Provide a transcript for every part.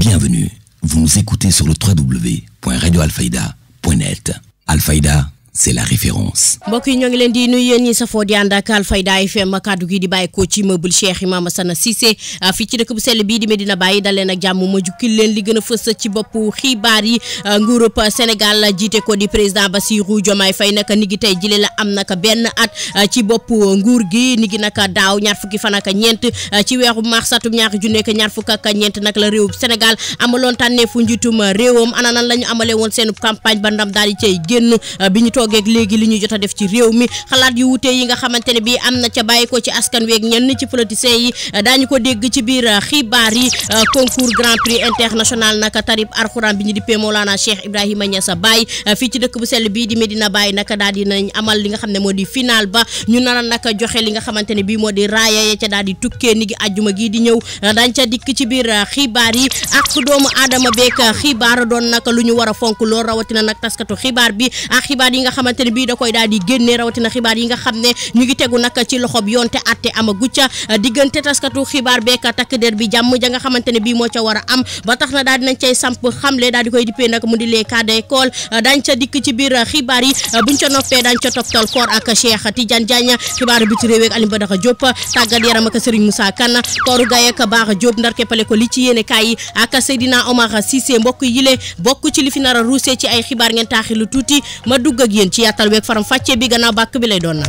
Bienvenue, vous nous écoutez sur le www.radioalfayda.net. Alfayda, c'est la référence. mbokk yi ñoo ngi leen di nuyu yéen ñi safoo di ànd ak Alfayda FM kaddu gi di bàyyi ko ci meuble Cheikh Imam Sana Cissé fii ci dëkk bu sell bii di Medina Baye dal leen ak jàmm ma jukkil leen li gën a fës ci boppu xibaar yi. nguurub Sénégal jiite ko di président Bassirou Diomaye Faye nag ni gi tey jile la am nag benn at ci boppu nguur gi ni gi nag daaw ñaar fukki fan ak ñeent ci weeru mars atum ñaari junni ak ñaar fukk ak ñeent nag la réewum Sénégal amaloon tànneefu njiitum réewam ana nan la ñu amale woon seen campagne ba ndam daal di cay génn bi ñu toogeeg léegi li ñu jot a def ci réew mi xalaat yu wute yi nga xamante ne bii am na ca bàyyi ko ci askan weeg ñenn ci politiciens yi daañu ko dégg ci biir xibaar yi. concours grand prix international naka tarib alxuraan bi ñu dippee Mawlana Cheikh Ibrahima Niass Baye fii ci dëkk bu sell bii di Medina Baye naka daal di nañ amal li nga xam ne moo di final ba ñu nara naka joxe li nga xamante ne bii moo di raaya ya ca daal di tukkee ni gi àjjuma gii di ñëw dañ ca dikk ci biir xibaar yi ak doomu aadama beek xibaar doon naka lu ñu war a fonk lool rawatina nag taskatu xibaar bi ak xibaar yi nga xamante ne bii da koy daal di génne rawatina xibaar yi nga xam ne ñu ngi tegu nag ci loxob yoon te atte amagu ca diggante taskatu xibaar beek takk der bi jàmm ja nga xamante ne bii moo ca war a am ba tax na daal dinañ cay samp xamle daal di koy dippee nag mu di les cas d'école dañ ca dikk ci biir xibaar yi buñ ca noppee dañ ca toptal koor ak Cheikh Tidiane Diagne xibaar bi ci réew ak Alioune Badara Diop tàggat yaram ak Serigne Moussa Kane kooru gaay ak Baax Diop ndar keppale ko li ci yéene kaay yi ak Seydina Omar Cissé mbokk yile bokk ci li fi nar a ruusee ci ay xibaar ngeen taaxi lu tuuti ma dugg ak yéen ci yàttal weeg faram fàcce bi gannaaw bàkk bi lay doon na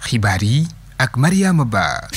xibaar yi ak Mariama Ba.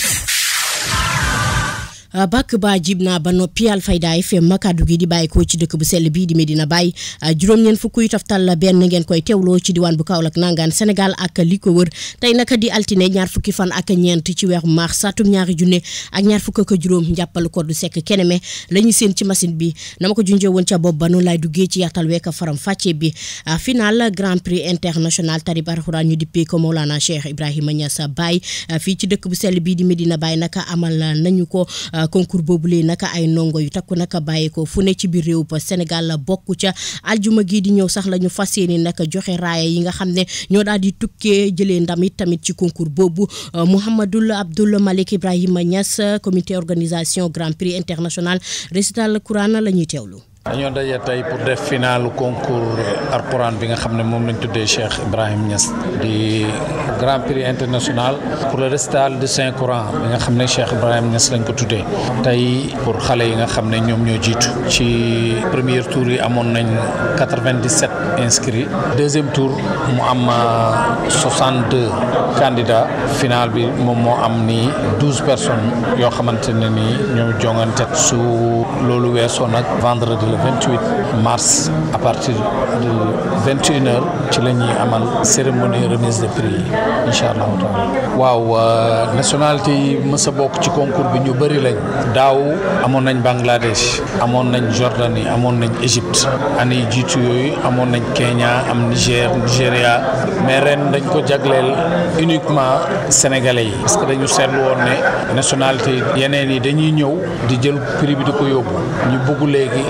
bàkk ba jib naa ba noppi Alfayda FM kaddu gi di bàyyi ko ci dëkk bu sell bii di Medina Baye juróom-ñeent fukk yu toftal benn ngeen koy teewloo ci diwaan bu Kaolack nangaan Sénégal ak li ko wër tey naka di altine ñaar fukki fan ak ñeent ci weeru mars atum ñaari junne ak ñaar fukk ak juróom njàppalu ko du sekk keneme la ñu seen ci machine bi na ma ko junjee woon ca bopp ba noonu laay duggee ci yaatal week faram fàcce bi final grand prix international tarib alxuraan ñu dippee ko Mawlana Cheikh Ibrahima Niass Baye fii ci dëkk bu sell bii di Medina Baye naka amal nañu ko concours boobulee naka ay ndongo yu takku naka bàyyi ko fu ne ci biir réew ba Sénégal bokku ca aljuma gi di ñëw sax la ñu fas yéene naka joxe raaya yi nga xam ne ñoo daal di tukkee jëlee ndam it tamit ci concours boobu Mouhamadoul Abdoul Malik Ibrahima Niass comité organisation grand prix international récital Coran la ñuy teewlu. dañoo daje tey pour def finalu concours Alxuraan bi nga xam ne moom lañ tuddee Cheikh Ibrahim Niass di grand prix international pour le récital du Saint Coran bi nga xam ne Cheikh Ibrahim Niass lañ ko tuddee tey pour xale yi nga xam ne ñoom ñoo jiitu ci premier tour yi amoon nañ 97 inscrits deuxième tour mu am 62 candidats final bi moom moo am ni 12 personnes yoo xamante ne ni ñoo jongante su loolu weesoo nag vendredi le 28 mars à partir de 21h ci la ñuy amal cérémonie remise de prix yi incha allahu taala waaw nationalité yi mës a bokk ci concours bi ñu bëri lañ daaw amoon nañ Bangladesh amoon nañ Jordanie amoon nañ Égypte année jiitu yooyu amoon nañ Kenya am Nigéria mais ren dañ ko jagleel uniquement sénégalais yi parce que dañu seetlu woon ne nationalité yeneen yi dañuy ñëw di jël prix bi di ko yóbbu ñu bëgg léegi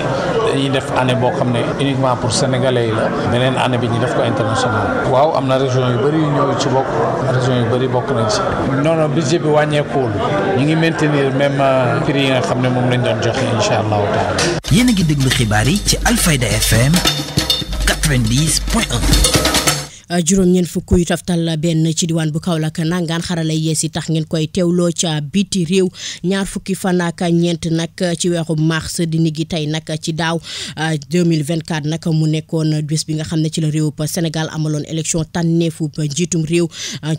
dañuy def année boo xam ne uniquement pour sénégalais yi la beneen année bi ñu def ko international waaw am na région yu bëri yu ñëw ci bokk région yu bëri bokk nañ ci non budget bi wàññeekuwul ñu ngi maintenir même prix yi nga xam ne moom lañ doon joxe incha allahu taala. yéen a ngi déglu xibaar yi ci Alfayda FM 90.1. juróom-ñeent fukk yu taftal benn ci diwaan bu Kaolack nangaan xarala yees yi tax ngeen koy teewloo ca biti réew ñaar fukki fan ak ñeent nag ci weeru mars di ni gi tey nag ci daaw 2024 nag mu nekkoon bés bi nga xam ne ci la réew ba Sénégal amaloon élection tànneefu ba njiitum réew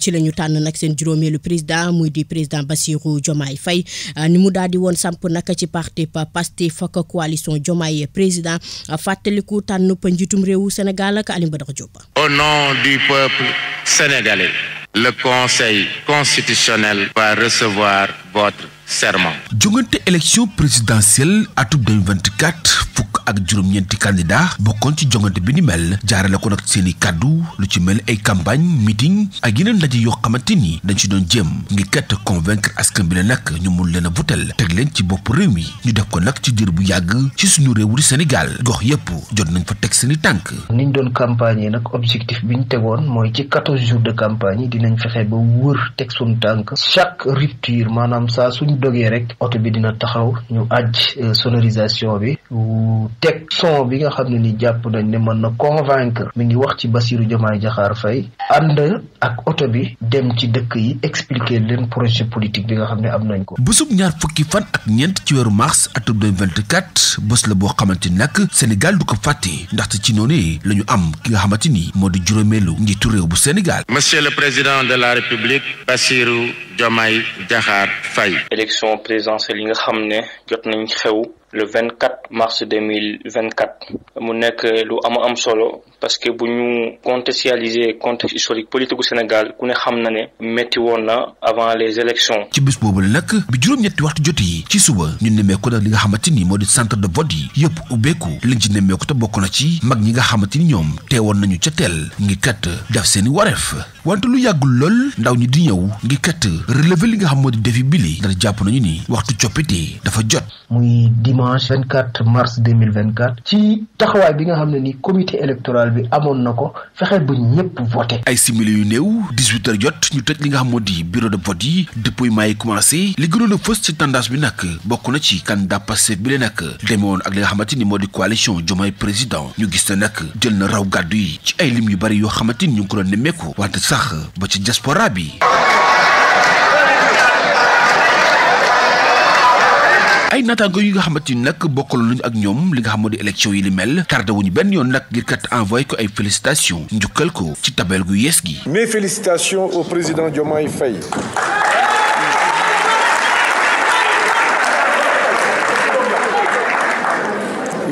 ci la ñu tànn nag seen juróomeelu président muy di président Bassirou Diomaye Faye ni mu daal di woon samp nag ci parti Pastef ak coalition Diomaye président fàttaliku tànn pa njiitum réewu Sénégal ak Alioune Badara Diop. Au nom du peuple sénégalais, le Conseil constitutionnel va recevoir votre serment. jongante élection présidentielle atum 2024 fukk ak juróom-ñeenti candidat bokkoon ci jongante bi ni mel jaarale ko nag seeni kàddu lu ci mel ay campagne meeting ak yeneen ndaje yoo xamante ni dañ ci doon jéem ngir kat convaincre askan bi la nag ñu mun leen a votel teg leen ci bopp réew mi ñu def ko nag ci diir bu yàgg ci suñu réew di Sénégal gox yépp jot nañ fa teg seeni tànk. niñ doon campagne yi nag objectif bi ñu tegoon mooy ci 14 jours de campagne yi dinañ fexe ba wër teg suñu tànk chaque rupture maanaam saa suñ dogee rek oto bi dina taxaw ñu àjj sonorisation bi teg son bi nga xam ne ni jàpp nañ ne mën na convaincre mi ngi wax ci Bassirou Diomaye Diakhar Faye ànd ak oto bi dem ci dëkk yi expliquer leen projet politique bi nga xam ne am nañ ko. bésub ñaar fukki fan ak ñeent ci weeru mars atum 2024 bés la boo xamante ni nag Sénégal du ko fàtte ndaxte ci noonu la ñu am ki nga xamante ni moo di juróomeelu njiitu réew bu Sénégal. Monsieur le président de la République Bassirou Diomaye Diakhar Faye. élection présidentielle yi nga xam ne jot nañ xew le 24 mars 2024 mu nekk lu am solo parce que bu ñu contextualiser contexte historique politique bu Sénégal ku ne xam na ne métti woon na avant les élections. ci bés boobu la nag bi juróom-ñetti waxtu jot yi ci suba ñu nemmeeku nag li nga xamante ni moo di centre de vote yi yëpp ubbeeku liñ ci nemmeeku te bokk na ci mag ñi nga xamante ni ñoom teewoon nañu ca teel ngir kat def seeni wareef wante lu yàggul lool ndaw ñi di ñëw ngir kat relever li nga xam moo di défi bili ndax jàpp nañu ni waxtu coppite dafa jot. muy dimanche 24 mars 2024 ci taxawaay bi nga xam ne ni comité électoral bi amoon na ko fexe ba ñëpp voté. ay simili yu néew 18h jot ñu tëj li nga xam moo di bureau de vote yi dépouillement yi commencé li gënoon a fës ci tendance bi nag bokk na ci candidat Pastef bi la nag demewoon ak li nga xamante ni moo di coalition Diomaye président ñu gis na nag jël na raw gàddu yi ci ay lim yu bari yoo xamante ni ñu ngi ko doon nemmeeku wante sax ba ci diaspora bi. ay naataango yi nga xamante ni nag bokkaloon nañu ak ñoom li nga xam moo di élection yi li mel tardé wuñu benn yoon nag ngir kat envoyé ko ay félicitations njukkal ko ci tabel gu yees gi. Mes félicitations au président Diomaye Faye.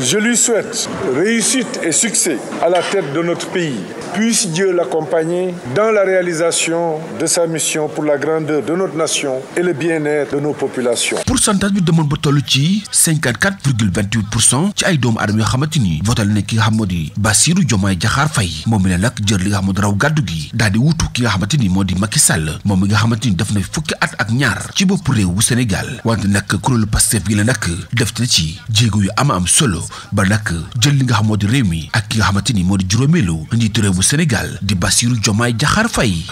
Je lui souhaite réussite et succès à la tête de notre pays. Puisse Dieu l'accompagner dans la réalisation de sa mission pour la grandeur de notre nation et le bien-être de nos populations. pourcentage bi demoon ba toll ci 54,28% ci ay doomu aadama yoo xamante ni votal ne ki nga xam moo di Bassirou Diomaye Diakhar Faye moom mi ne nag jël li nga xam moo di raw gàddu gi daal di wutu ki nga xamante ni moo di Macky Sall moom mi nga xamante ni def na fukki at ak ñaar ci bopp réew bu Sénégal wante nag kuréelu Pastef gi la nag def na ci jéego yu am solo ba nag jël li nga xam moo di réew mi ak ki nga xamante ni moo di juróomeelu njiitu réew bu Sénégal di Bassirou Diomaye Diakhar Faye.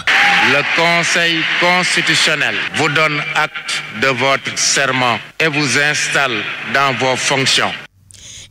Le Conseil constitutionnel vous donne acte de votre serment et vous installe dans vos fonctions.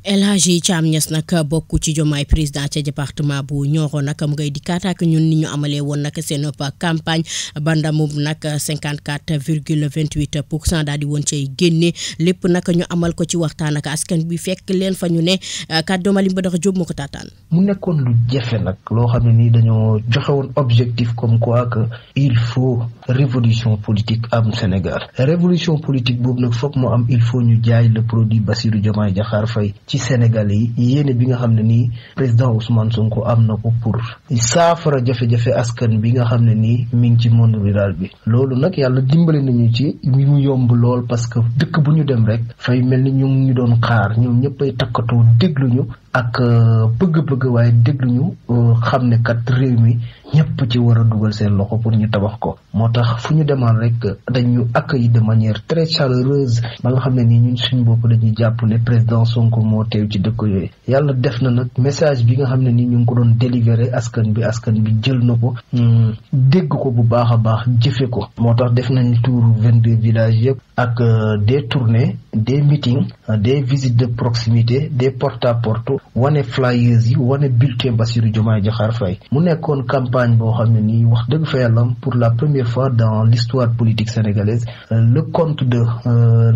El Hadji Thiam Niass nag bokk ci Diomaye président ca département bu Nioro nag mu ngay dikkaat ak ñun ni ñu amalee woon nag seen campagne bandamub nag 54,28% daal di woon cay génne lépp nag ñu amal ko ci waxtaan ak askan bi fekk leen fa ñu ne kàddu Malim Badara Diop moo ko taataan. mu nekkoon lu jafe nag loo xam ne ni dañoo joxe woon objectif comme quoi que il faut révolution politique am Sénégal révolution politique boobu nag foog mu am il faut ñu jaay le produit Bassirou Diomaye Diakhar Faye ci Sénégal yi yéene bi nga xam ne nii président Ousmane Sonko am na ko pour saafara jafe-jafe askan bi nga xam ne nii mi ngi ci monde rural bi loolu nag yàlla dimbali nañu ci mu yomb lool parce que dëkk bu ñu dem rek fay mel ni ñu ngi doon xaar ñoom ñëpp ay takkatoo dégluñu ak bëgg-bëgg waaye dégluñu xam ne kat réew mi ñëpp ci war a dugal seen loxo pour ñu tabax ko moo tax fu ñu demaan rek dañu accueillir de manière très chaleureuse ba nga xam ne nii ñun suñu bopp dañuy jàpp ne président Sonko moo teew ci dëkk yooyu yàlla def na nag message bi nga xam ne nii ñu ngi ko doon délivrer askan bi jël na ko dégg ko bu baax a baax jëfe ko moo tax def nañ tour 22 villages yëpp ak des tournées des meetings des visites de proximité des porte-à-porte wane flyers yi wane bulletin Bassirou Diomaye Diakhar Faye mu nekkoon campagne boo xam ne nii wax dëgg fa yàlla pour la première fois dans l'histoire politique sénégalaise le compte de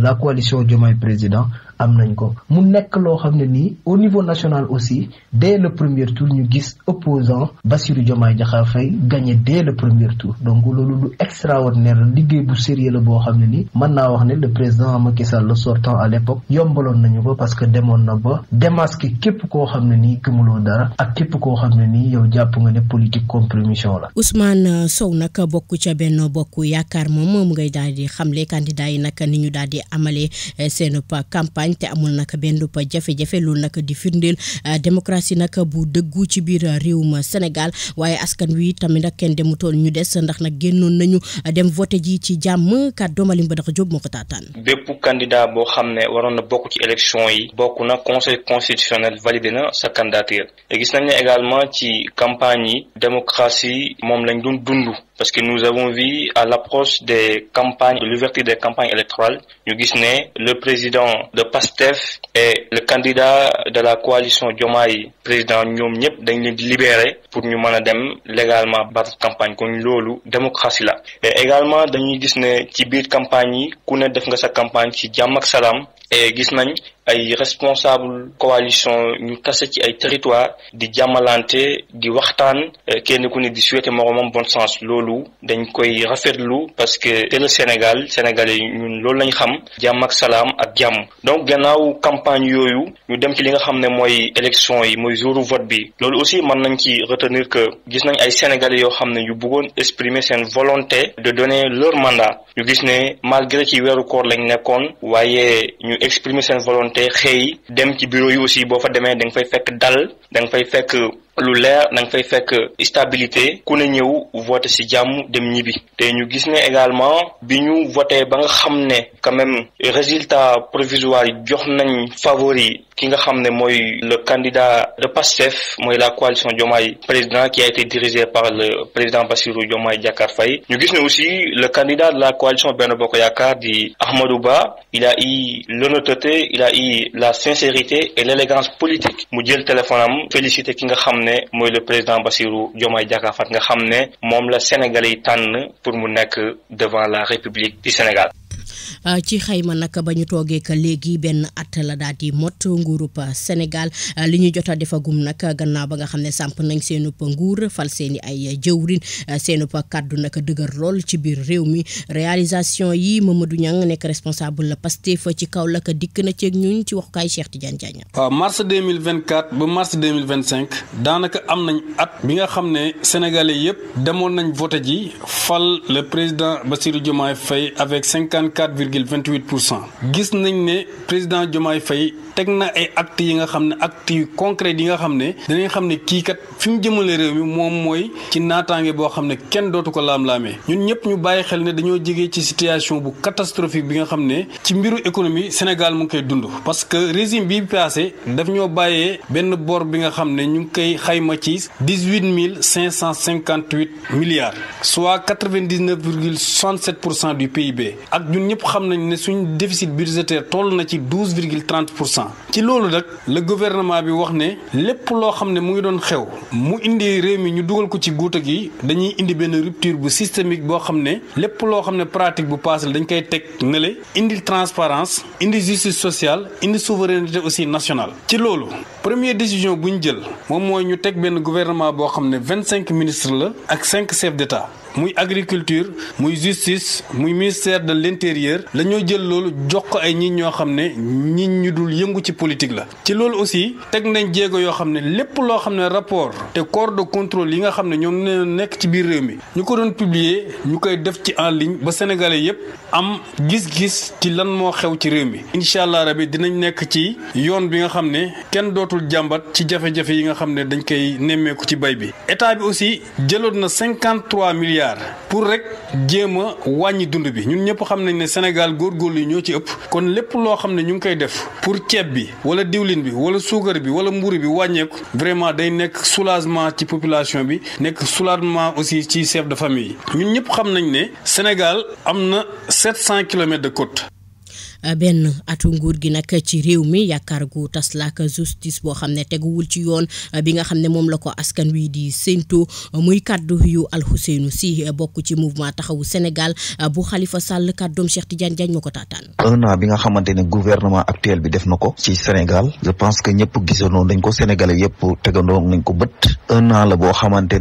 la coalition Diomaye président am nañ ko mu nekk loo xam ne nii au niveau national aussi dès le premier tour ñu gis opposant Bassirou Diomaye Diakhar Faye gagné dès le premier tour donc loolu lu extraordinaire liggéey bu sérieux la boo xam ne nii mën naa wax ne le président Macky Sall le sortant à l'époque yombaloon nañu ko parce que demoon na ba démasquer képp képp koo xam ne nii gëmuloo dara ak képp koo xam ne nii yow jàpp nga ne politique compromission la. Ousmane Sow nag bokk ca Benno Bokk Yaakaar moom mu ngay daal di xamle candidat yi nag ni ñu daal di amalee seen campagne te amul nag benn jafe-jafe loolu nag di firndeel démocratie nag bu dëggu ci biir réewum Sénégal waaye askan wi tamit nag kenn demutoon ñu des ndax nag génnoon nañu dem voté ji ci jàmm kàddoom Alim Badara Diop moo ko taataan. bépp candidat boo xam ne waroon na bokk ci élection yi bokk na conseil constitutionnel validé na sa candidature te gis nañ ne également ci campagne yi démocratie moom lañ doon dund parce que nous avons vu à l'approche des campagnes de l'ouverture des campagnes électorales ñu gis ne le président de PASTEF et le candidat de la coalition Diomaye président ñoom ñëpp dañ leen di libérer pour ñu mën a dem légalement battre campagne kon loolu démocratie la mais également dañuy gis ne ci biir campagne yi ku ne def nga sa campagne ci jàmm ak salaam et gis nañ ay responsable coalition ñu tase ci ay territoire di jàmmalante di waxtaan kenn ku ne di souhaiter moromam bon sens loolu dañ koy rafetlu parce que c'est le Sénégal sénégalais ñun loolu lañ xam jàmm ak salaam ak jàmm donc gannaaw campagne yooyu ñu dem ci li nga xam ne mooy élection yi mooy jouru vote bi loolu aussi mën nañ ci retenir que gis nañ ay sénégalais yoo xam ne yu bëggoon exprimer seen volonté de donner leur mandat ñu gis ne malgré ci weeru koor lañ nekkoon waaye ñu exprimer seen volonté xëy dem ci bureau yi aussi boo fa demee da nga fay fekk dal da nga fay fekk lu leer da nga fay fekk stabilité ku ne ñëw voté ci jàmm dem ñibbi te ñu gis ne également bi ñu voté ba nga xam ne quand même résultat provisoire yi jox nañ favori ki nga xam ne mooy le candidat de PASTEF mooy la coalition Diomaye président qui a été dirigé par le président Bassirou Diomaye Diakhar Faye ñu gis ne aussi le candidat de la coalition Benno Bokk Yaakaar di Ahmadou Ba il a eu l'honnêteté il a eu la sincérité et l'élégance politique mu jël téléphone am félicité ki nga xam ne mooy le président Bassirou Diomaye Diakhar Faye nga xam ne moom la Sénégalais yi tànn pour mu nekk devant la République du Sénégal. ci xayma nag ba ñu toogee ka léegi benn at la daal di mot nguurub Sénégal li ñu jot a defagum nag gannaaw ba nga xam ne samp nañ seenub nguur fal seeni ay jëwrin seenub kàddu nag dëgër lool ci biir réew mi réalisation yi Mamadou Niang nekk responsable la Pastef ci Kaolack dikk na ceeg ñun ci waxukaay Cheikh Tidiane Diagne. waaw mars 2024 ba mars 2025 daanaka am nañ at bi nga xam ne sénégalais yëpp demoon nañ voté ji fal le président Bassirou Diomaye Faye avec 54,28%. gis nañ ne président Diomaye Faye teg na ay actes yi nga xam ne actes yu concret yi nga xam ne danañ xam ne kii kat fi mu jëmale réew mi moom mooy ci naataange boo xam ne kenn dootu ko laam-laamee ñun ñëpp ñu bàyyi xel ne dañoo jege ci situation bu catastrophique bi nga xam ne ci mbiru économie Sénégal mu ngi koy dund parce que régime bi passé daf ñoo bàyyee benn bor bi nga xam ne ñu ngi koy xayma ci 18 milliards soit 99,67% du PIB ak ñun ñëpp xam nañ ne suñ déficit budgétaire toll na ci 12,30%. ci loolu nag le gouvernement bi wax ne lépp loo xam ne mu ngi doon xew mu indi réew mi ñu dugal ko ci guuta gi dañuy indi benn rupture bu systémique boo xam ne lépp loo xam ne pratique bu passé dañ koy teg nele indi transparence indi justice sociale indi souveraineté aussi nationale. ci loolu première décision bu ñu jël moom mooy ñu teg benn gouvernement boo xam ne 25 ministres la ak 5 chefs d'État. muy agriculture muy justice muy ministère de l'intérieur la ñoo jël loolu jox ko ay nit ñoo xam ne nit ñu dul yëngu ci politique la ci loolu aussi teg nañ jéego yoo xam ne lépp loo xam ne rapport te corps de contrôle yi nga xam ne ñoom ne nekk ci biir réew mi ñu ko doon publier ñu koy def ci en ligne ba sénégalais yépp am gis-gis ci lan moo xew ci réew mi incha allah rabi dinañ nekk ci yoon bi nga xam ne kenn dootul jàmbat ci jafe-jafe yi nga xam ne dañ koy nemmeeku ci bay bi état bi aussi jëloon na 53 milliards pour rek jéem a wàññi dund bi ñun ñëpp xam nañ ne Sénégal góorgóorlu yi ñoo ci ëpp kon lépp loo xam ne ñu ngi koy def pour ceeb bi wala diwlin bi wala suukar bi wala mburu bi wàññeeku vraiment day nekk soulagement ci population bi nekk soulagement aussi ci chef de famille yi ñun ñëpp xam nañ ne Sénégal am na 700 kilomètres de côte. benn atu nguur gi nag ci réew mi yaakaar gu tas la ak justice boo xam ne teguwul ci yoon bi nga xam ne moom la ko askan wi di séntu muy kaddu yu Alxuseynu Si bokk ci mouvement taxawu Sénégal bu Khalifa Sall kàddoom Cheikh Tidiane Diagne moo ko taataan. un an bi nga xamante ne gouvernement actuel bi def na ko ci Sénégal je pense que ñëpp gisandoo dañ ko Sénégalais yëpp tegandoo nañ ko bët un an la boo xamante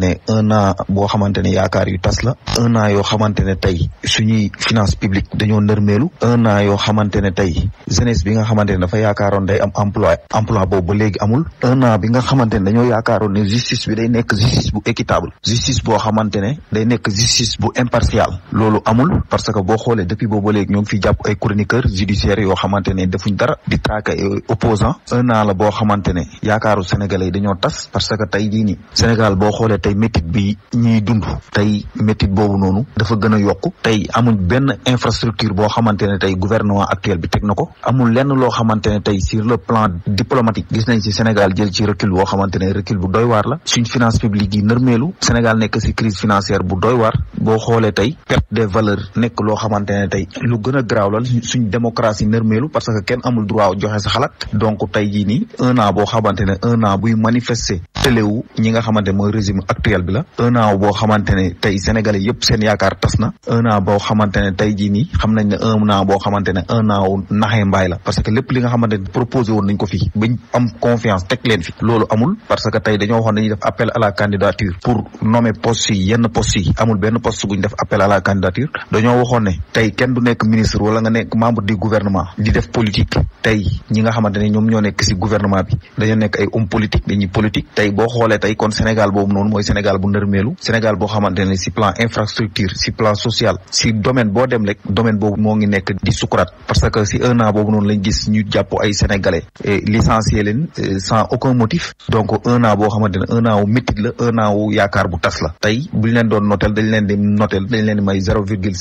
ne yaakaar yu tas la un an yoo xamante ne tey suñuy finance publique dañoo nërmeelu un an yoo xamante xamante ne tey jeunesse bi nga xamante ne dafa yaakaaroon day am emploi boobu ba léegi amul. 1 an bi nga xamante ne dañoo yaakaaroon ne justice bi day nekk justice bu équitable justice boo xamante ne day nekk justice bu impartial loolu amul parce que boo xoolee depuis boobu ba léegi ñoo ngi fi jàpp ay chroniqueurs judiciaires yoo xamante ne defuñ dara di traquer ay opposants 1 an la boo xamante ne yaakaaru sénégalais yi dañoo tas parce que tey jii nii Sénégal boo xoolee tey métit bi ñuy dund tey métit boobu noonu dafa gën a yokku tey amuñ benn infrastructure boo xamante ne tey gouvernement actuel bi teg na ko amul lenn loo xamante ne tey sur le plan diplomatique gis nañ ci Sénégal jël ci recul boo xamante ne recul bu doy waar la suñ finance publique yi nërmeelu Sénégal nekk ci crise financière bu doy waar boo xoolee tey perte des valeurs nekk loo xamante ne tey lu gën a garaaw la suñ démocratie nërmeelu parce que kenn amul droit joxe sa xalaat donc tey jii nii 1 an boo xamante ne 1 an buy manifester téléwu ñi nga xamante mooy régime actuel bi la 1 an boo xamante ne tey sénégalais yëpp seen yaakaar tas na 1 an boo xamante ne tey jii nii xam nañ ne 1 an boo xamante ne 1 an wu naxee mbaay la parce que lépp li nga xamante ne proposé woon nañ ko fii bañ am confiance teg leen fi loolu amul parce que tey dañoo waxoon dañuy def appel à la candidature pour nommer poste yi yenn poste yi amul benn poste buñ def appel à la candidature dañoo waxoon ne tey kenn du nekk ministre wala nga nekk membre du gouvernement di def politique tey ñi nga xamante ne ñoom ñoo nekk ci gouvernement bi dañoo nekk ay homme politique dañuy politique tey boo xoolee tey kon Sénégal boobu noonu mooy Sénégal bu ndërmeelu Sénégal boo xamante ne ci plan infrastructure ci plan social ci domaine boo dem rek domaine boobu moo ngi nekk di sukuraat parce que ci 1 an boobu noonu lañ gis ñu jàpp ay sénégalais licencié leen sans aucun motif donc 1 an boo xamante ne 1 an wu métit la 1 an wu yaakaar bu tas la tey buñ leen doon notel dañ leen di may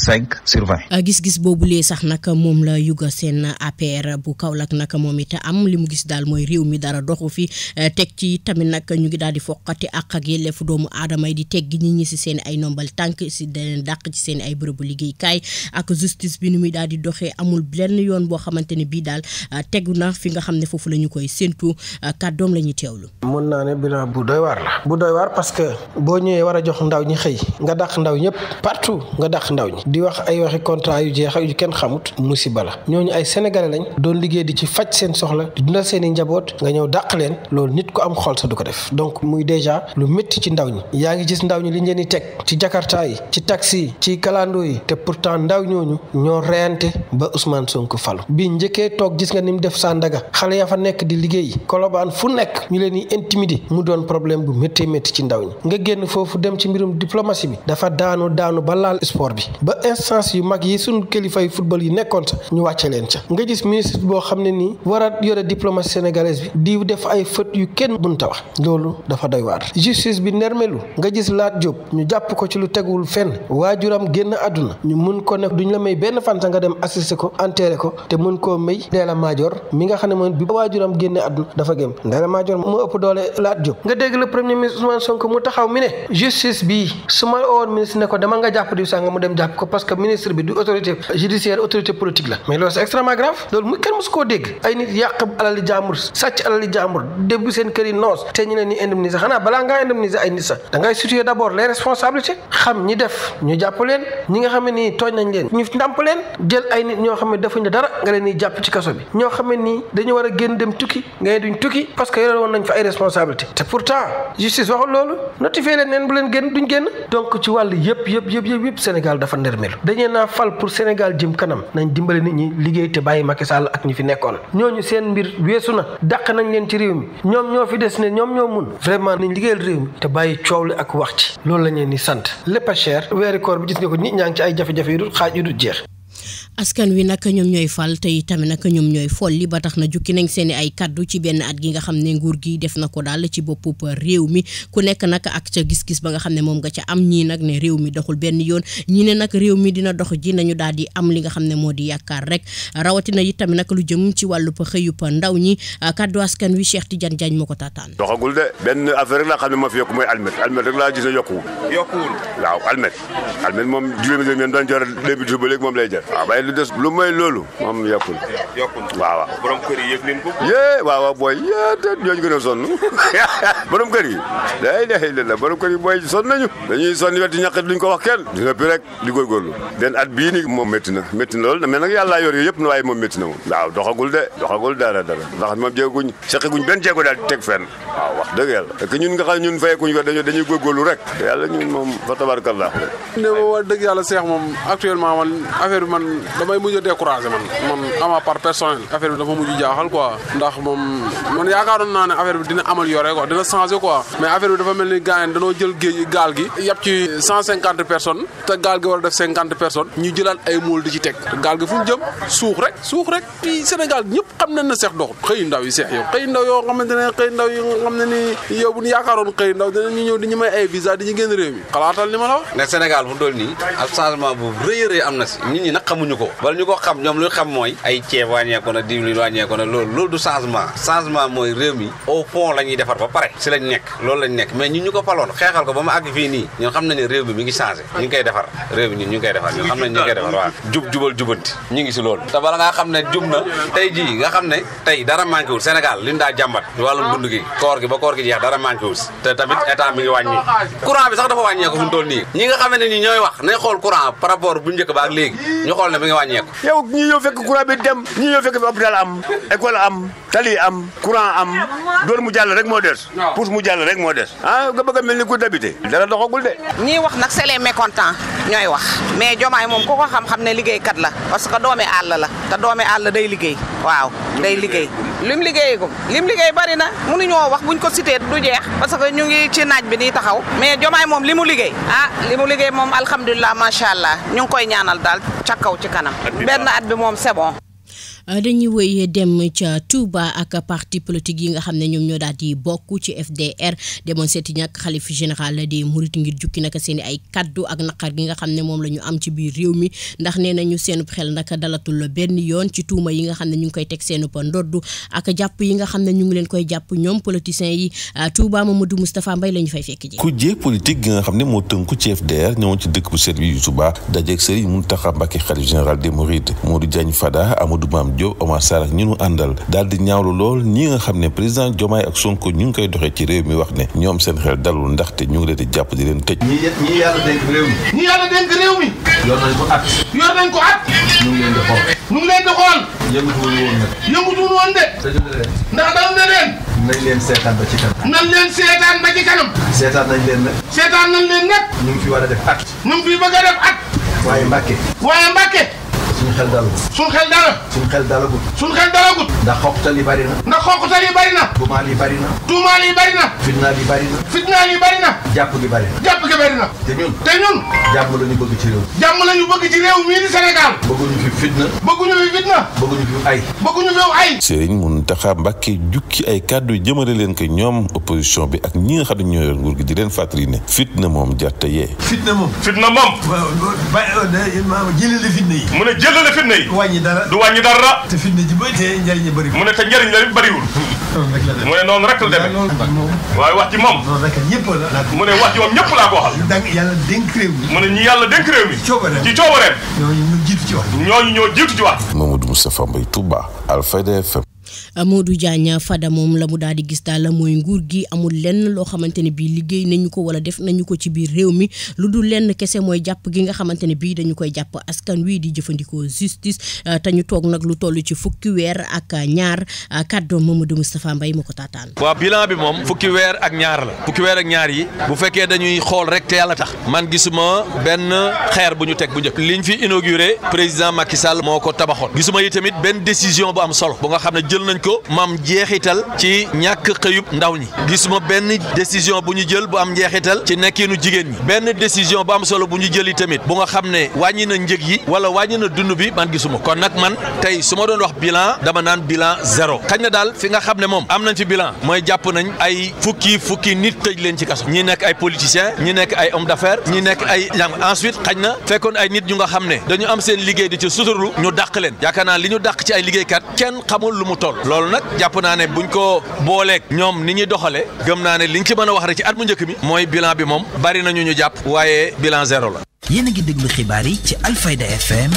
0,5/20. gis-gis boobu lee sax nag moom la yuga seen APR bu Kaolack nag moom it am li mu gis daal mooy réew mi dara doxu fi teg ci tamit nag ñu ngi daal di foqati ak yelleefu doomu aadama yi di teggi nit ñi si seen ay nombal tànk si daleen dàq ci seen ay bërëbu liggéeykaay ak justice bi ni muy daal di doxee amul benn yoon boo xamante ne bii daal tegu na fi nga xam ne foofu la ñu koy séntu kàddoom la ñuy teewlu. mën naa ne bilan bu doy waar la bu doy waar parce que boo ñëwee war a jox ndaw ñi xëy nga dàq ndaw ñëpp partout nga dàq ndaw ñi di wax ay waxi contrat yu jeex yu kenn xamut musiba la ñooñu ay sénégalais lañ doon liggéey di ci faj seen soxla di dundal seen i njaboot nga ñëw dàq leen loolu nit ko am xol sa du ko def donc muy déjà lu métti ci ndaw ñi yaa ngi gis ndaw ñi liñ leen di teg ci jakarta yi ci taxi yi ci kalandoo yi te pourtant ndaw ñooñu ñoo reyante ba Ousmane Sonko falu bi njëkkee toog gis nga ni mu def Sandaga xale ya fa nekk di liggéey Colobane fu nekk ñu leen di intimider mu doon problème bu métti métti ci ndaw ñi nga génn foofu dem ci mbirum diplomatie bi dafa daanu ba laal sport bi ba instance yu mag yi suñu kilifa yu football yi nekkoon sax ñu wàcce leen ca nga gis ministre boo xam ne nii war a yore diplomatie sénégalaise bi di def ay fët yu kenn mënta wax loolu dafa doy waar justice bi nermelu nga gis Lat Diop ñu jàpp ko ci lu teguwul fenn waajuram génn àdduna ñu mun ko ne duñ la may benn fan sa nga dem assister ko enterré ko te mun koo may Ndella Madior mi nga xam ne moom bi waajuram génne àdduna dafa gém Ndella Madior moo ëpp doole Lat Diop nga dégg le premier ministre Ousmane Sonko mu taxaw mi ne justice bi su ma woon ministre ne ko dama nga jàpp diw sànga mu dem jàpp ko parce que ministre bi du autorité judiciaire autorité politique la mais loolu c'est extrêmement grave loolu mu kenn mosu koo dégg ay nit yàq alali jàmbur sàcc alali jàmbur débbu seen kër yi noos te ñu leen ni indemniser xanaa balaa ngaa indemniser ay nit sax da ngay situer d'abord les responsabilités xam ñi def ñu jàpp leen ñi nga xam ne nii tooñ nañ leen ñu ndàmp leen jël ay nit ñoo xam ne defuñu dara nga leen di jàpp ci kaso bi ñoo xam ne nii dañu war a génn dem tukki ngay duñ tukki parce que yore woon nañ fa ay responsabilité te pourtant justice waxul loolu notifié leen neen bu leen génn duñ génn donc ci wàll yëpp Sénégal dafa ndermelu dañee naa fal pour Sénégal jëm kanam nañ dimbali nit ñi liggéey te bàyyi Macky Sall ak ñi fi nekkoon ñooñu seen mbir weesu na dàq nañ leen ci réew mi ñoom ñoo fi des ne ñoom ñoo mun vraiment nañ liggéeyal réew mi te bàyyi coow li ak wax ci loolu la ñeen ni sant lépp a cher weeri koor bi gis nga ko nit ñaa ngi ci ay jafe-jafe yu dul xaaj yu dul jeex askan wi nag ñoom ñooy fal te itamit nag ñoom ñooy folli ba tax na jukki nañ seen ay kaddu ci benn at gi nga xam ne nguur gi def na ko daal ci boppu réew mi ku nekk nag ak ca gis-gis ba nga xam ne moom nga ca am ñii nag ne réew mi doxul benn yoon ñii ne nag réew mi dina dox ji nañu daal di am li nga xam ne moo di yaakaar rek rawatina itamit nag lu jëm ci wàllu xëyub ndaw ñi kaddu askan wi Cheikh Tidiane Diagne moo ko taataan. doxagul de benn affaire rek laa xam ne moo fi yokku mooy almet rek laa gis ne yokkuwul waaw almet moom juróomi dërëm doon jar léegi ba léegi moom lay jar lu des lu may loolu moom yokkul waaw borom kër yi yëg leen ko waaw booy te ñooñu gën a sonn borom kër yi la borom kër yi booy sonn nañu dañuy sonn wetti ñaqit duñ ko wax kenn di nga pi rek di góorgóorlu den at bii ni moom métti na loolu mais nag yàlla yor yooyu yëpp na waaye moom métti na moom waaw doxagul dara ndax moom jéeguñ seqiguñ benn jéego daal teg fenn waaw wax dëgg yàlla que ñun nga xam ñun fayeekuñ ko dañuy góorgóorlu rek yàlla ñun moom fa tabarakallah ne wax dëgg yàlla Cheikh moom actuellement man affaire bi man damay mujj a découragé man ama par personnel affaire bi dafa mujj jaaxal quoi ndax moom man yaakaaroon naa ne affaire bi dina amélioré quoi dina changé quoi mais affaire bi dafa mel ni gars yi dañoo jël gaal gi yàpp ci 150 personnes te gaal gi war a def 50 personnes ñu jëlaat ay mool di ci teg gaal gi fu ñu jëm suux rek fii Sénégal ñëpp xam nañ ne seex doxul xëy ndaw yi seex yow xëy ndaw yoo xamante ne xëy ndaw yi nga xam ne ni yow bu ñu yaakaaroon xëy ndaw dinañu ñëw di ñu may ay visa di ñu génn réew mi xalaatal li ma la wax ne Sénégal fu dool nii ak changement bu rëy am na si nit ñi nag xamuñu ko wala ñu ko xam ñoom lu xam mooy ay ceeb wàññeeku na diwlin wàññeeku na loolu du changement mooy réew mi au fond la ñuy defar ba pare si lañ nekk loolu lañ nekk mais ñun ñu ko faloon xeexal ko ba mu àgg fii nii ñun xam nañ ne réew mi mi ngi changé ñu ngi koy defar réew mi ñun ñu ngi koy defar ñun xam nañ ñu ngi koy defar waaw jubal jubanti ñu ngi si loolu te bala ngaa xam ne jub na tey jii nga xam ne tey dara manqué wul Sénégal liñ daa jàmbat wàllum dund gi koor gi ba koor gi jeex dara manqué wul te tamit état mi ngi wàññi courant bi sax dafa wàññeeku fu mu toll nii ñi nga xam ne ni ñooy wax nañ xool courant par rapport bu njëkk ba ak léegi ñu xool ne mi ngi wàññeeku yow ñi ñëw fekk courant bi dem ñi ñëw fekk bi hôpital am école am tali am courant am doon mu jàll rek moo des pour mu jàll rek moo des nga bëgg a mel ni ku d'habité dara doxagul de ñii wax nag c'est les mécontents ñooy wax mais Diomaye moom ku ko xam-xam ne liggéeykat la parce que doomi àll la te doomi àll day liggéey waaw day liggéey lim liggéey bari na mënuñoo wax buñ ko cité du jeex parce que ñu ngi ci naaj bi nii taxaw mais Diomaye moom li mu liggéey moom alhamdulilah macha allah ñu ngi koy ñaanal daal ca kaw ci kanam benn at bi moom c'est bon. dañuy wëy dem ca Touba ak parti politique yi nga xam ne ñoom ñoo daal di bokk ci FDR demoon seeti ñàkk xalif général des Mourides ngir jukki naka seen i ay kaddu ak naqar gi nga xam ne moom la ñu am ci biir réew mi ndax nee nañu seen xel naka dalatul benn yoon ci tuuma yi nga xam ne ñu ngi koy teg seen ndoddu ak jàpp yi nga xam ne ñu ngi leen koy jàpp ñoom politiciens yi Touba Mamadou Moustapha Mbaye la ñu fay fekk ji. kujje politique gi nga xam ne moo tënku ci FDR ñëwoon ci dëkk bu sell bi yu Touba dajeeg Serigne Mountakha Mbacké xalif général des Mourides Modou Diagne Fada Amadou Mame Diop Omar Sarr ak ñu nu àndal daal di ñaawlu lool ñi nga xam ne président Diomaye ak Sonko ñu ngi koy doxee ci réew mi wax ne ñoom seen xel dalul ndaxte ñu ngi leen di jàpp di leen tëj. ñi yàlla dénk réew mi. yor nañ ko at. ñu ngi leen di xool. yëngutuwul woon de. ndax dal na leen. nañ leen seetaan ba ci kanam. seetaan nañ leen nag. ñu ngi fi war a def at. bëgg a def at. waaye Mbàkke. suñu xel dalagut. ndax xoqtal yi bari na. tuumaal yi bari na. fitnaal yi bari na. jàpp gi bari na. te ñun. jàmm la ñu bëgg ci réew. mii di Sénégal. bëgguñu fi fitna. bëgguñu fi ay. Serigne Mountakha Mbacké jukki ay kàddu yu jëmale leen ko ñoom opposition bi ak ñi nga xam ne ñoo yor nguur gi di leen fàttali ne fitna moom jarta yee. fitna moom. jëlale fitna yi. mu ne jëlale fitna yi. du wàññi dara. te fitna ji ba te njëriñ la bëri. mu ne te njëriñ la bëriwul. mu ne noonu rek la demee. waaye wax ci moom. noonu rek ñëpp la. mu ne wax ci moom ñëpp laa ko waxal. yàlla dénk réew mi. mu ne ñi yàlla dénk réew mi. ci coobareem. ñooñu ñoo jiitu ci wax. Mamadou Moustapha Mbaye Touba Alfayda FM. Modou Diagne Fada moom la mu daal di gis daal mooy nguur gi amul lenn loo xamante ne bii liggéey nañu ko wala def nañu ko ci biir réew mi lu dul lenn kese mooy jàpp gi nga xamante ne bii dañu koy jàpp askan wi di jëfandikoo justice te ñu toog nag lu toll ci fukki weer ak ñaar kàddoom Mamadou Moustapha Mbaye ma ko taataan. waaw bilan bi moom fukki weer ak ñaar la fukki weer ak ñaar yi bu fekkee dañuy xool rek te yàlla tax man gisuma benn xeer bu ñu teg bu njëkk liñ fi inauguré président Macky Sall moo ko tabaxoon gisuma yi tamit benn décision bu am solo bu nga xam ne jël nañ ko maam jeexital ci ñàkk xëyub ndaw ñi gisuma benn décision bu ñu jël bu am njeexital ci nekkinu jigéen ñi benn décision bu am solo bu ñu jëli tamit bu nga xam ne wàññi na njëg yi wala wàññi na dund bi man gisuma kon nag man tey su ma doon wax bilan dama naan bilan zéro xañ na daal fi nga xam ne moom am nañ fi bilan mooy jàpp nañ ay fukki nit tëj leen ci kaso ñi nekk ay politiciens ñi nekk ay homme d'affaires ñi nekk ay ensuite xañ na fekkoon ay nit ñu nga xam ne dañu am seen liggéey di ci suturlu ñu dàq leen yaakaar naa li ñu dàq ci ay liggéeykat kenn xamul lu mu toll loolu nag jàpp naa ne buñ ko booleeg ñoom ni ñuy doxale gëm naa ne liñ ci mën a wax rek ci at mu njëkk mi mooy bilan bi moom bari nañu ñu jàpp waaye bilan zéro la. yéen a ngi déglu xibaar yi ci Alfayda FM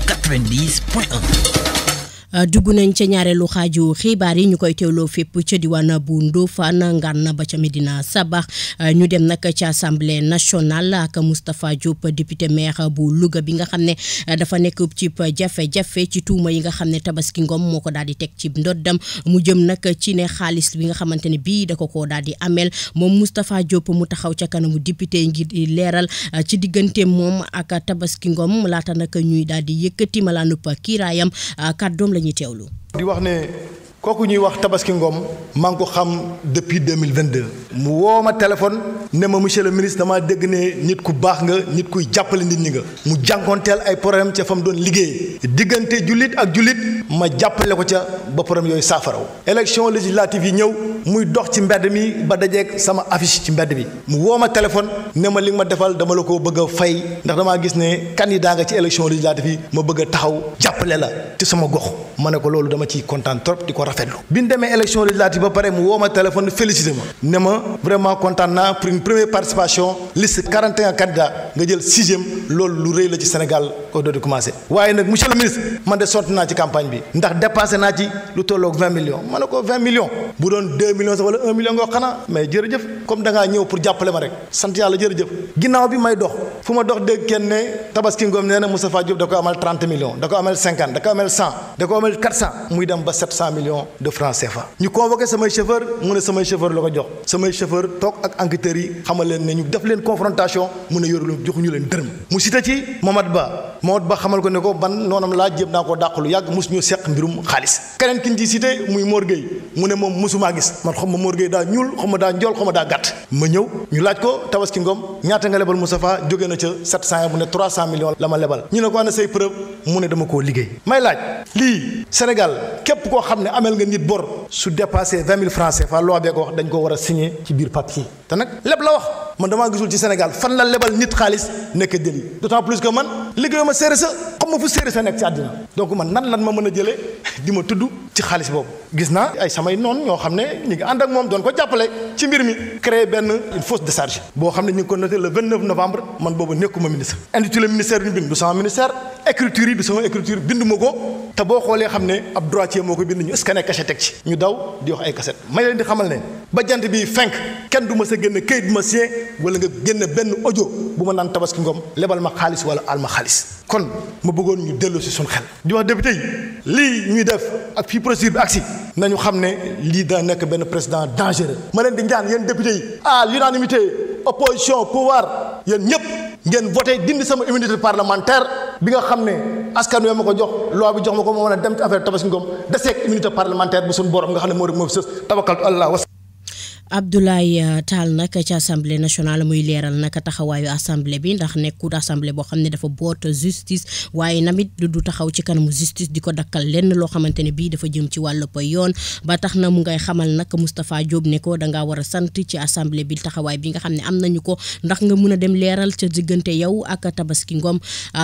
90.1. dugg nañ ca ñaareelu xaaju xibaar yi ñu koy teewloo fépp ca diwaan bu Ndofane Ngana ba ca Medina Sabax ñu dem nag ci assemblée nationale ak Moustapha Diop député maire bu Louga bi nga xam ne dafa nekk ci jafe-jafe ci tuuma yi nga xam ne Tabaski Ngom moo ko daal di teg ci ndoddam mu jëm nag ci ne xaalis bi nga xamante ne bii da ko daal di amel moom Moustapha Diop mu taxaw ca kanamu député ngir leeral ci diggante moom ak Tabaski Ngom laata nag ñuy daal di yëkkati malaanub kiiraayam kàddoom la ñuy teewlu. di wax ne kooku ñuy wax Tabaski Ngom maa ngi ko xam depuis 2022 mu woo ma téléphone ne ma monsieur le ministre damaa dégg ne nit ku baax nga nit kuy jàppale nit ñi nga mu jànkoonteel ay problème ca fa mu doon liggéey diggante jullit ak jullit ma jàppale ko ca ba problème yooyu saafaraw élection législative yi ñëw muy dox ci mbedd mi ba dajeeg sama affiche ci mbedd bi mu woo ma téléphone ne ma li nga ma defal dama la ko bëgg a fay ndax damaa gis ne candidat nga ci élection législative yi ma bëgg a taxaw jàppale la ci sama gox ma ne ko loolu dama ciy kontaan trop di ko rafetlu bi ñu demee élection législative ba pare mu woo ma téléphone félicité ma ne ma vraiment kontaan naa pour une première participation liste 41 candidats nga jël 6e loolu lu rëy la ci Sénégal ko doon di commencé waaye nag monsieur le ministre man de sont naa ci campagne bi ndax dépassé naa ci lu tolloog 20 millions ma ne ko 20 millions bu doon 2 millions sax wala 1 million nga xanaa mais jërëjëf comme da ngaa ñëw pour jàppale ma rek sant yàlla jërëjëf ginnaaw bi may dox fu ma dox dégg kenn ne Tabaski Ngom nee na Moustapha Diop da ko amal 30 millions da ko amal 50 da ko amal 100 da ko amal 400 muy dem ba 700 millions de francs CFA ñu convoqué samay chauffeur mu ne samay chauffeur la ko jox samay chauffeur toog ak enquêteurs yi xamal leen ne ñu def leen confrontation mu ne yoru joxuñu leen dërëm mu cité ci Mohamed Ba xamal ko ne ko ban noonam laa jéem naa koo dàqalu yàgg mosu ñu seq mbirum xaalis keneen ki ñu ci cité muy Mor Gueye mu ne moom mosumaa gis man xam ma Mor Gueye daa ñuul xam ma daa njool xam ma daa gàtt ma ñëw ñu laaj ko Tabaski Ngom ñaata nga lebal Moustapha jóge na ca 700 mu ne 300 millions la ma lebal ñu ne ko ana say preuve mu ne dama koo liggéey may laaj lii Sénégal képp koo xam ne amel nga nit bor su dépassé 20 000 francs CFA loi bee ko wax dañ ko war a signé ci biir papier te nag lépp la wax man damaa gisul ci Sénégal fan la lebal nit xaalis nekk délit d'autant plus que man liggéeyuma séeré sa xam ma fu séeré sa nekk ci àddina donc man nan lan ma mën a jëlee di ma tudd ci xaalis boobu gis naa ay samay noonu ñoo xam ne ñu ngi ànd ak moom doon ko jàppale ci mbir mi créé benn une fausse décharge boo xam ne ñu ngi ko noté le 29 novembre man boobu nekkuma ministre intitulé ministère ñu bind du sama ministère écriture yi du sama écriture binduma ko te boo xoolee xam ne ab droitier moo ko bind ñu scanné cachet teg ci ñu daw di wax ay cassette may leen di xamal ne ba jant bi fenk kenn du ma sa génn këyit bu ma sien wala nga génn benn audio bu ma naan Tabaski Ngom lebal ma xaalis wala al ma xaalis kon ma bëggoon ñu dellu si suñu xel di wax député yi lii ñuy def ak fii procédure bi agsi nañu xam ne lii da nekk benn président dangereux ma leen di ñaan yéen député yi à l'unanimité opposition pouvoir yéen ñëpp ngeen voté dindi sama immunité parlementaire bi nga xam ne askan wi ma ko jox loi bi jox ma ko ma mën a dem ci affaire Tabaski Ngom deseeg immunité parlementaire bu suñu borom nga xam ne moo rek moo fi sës tawakaltu Allah Abdoulaye Tall nag ci assemblée nationale muy leeral nag taxawaayu assemblée bi ndax nekkul assemblée boo xam ne dafa boot justice waaye namit du taxaw ci kanamu justice di ko dakkal lenn loo xamante ne bii dafa jëm ci wàllu yoon ba tax na mu ngay xamal nag Moustapha Diop ne ko dangaa war a sant ci assemblée bi taxawaay bi nga xam ne am nañu ko ndax nga mun a dem leeral ca diggante yow ak Tabaski Ngom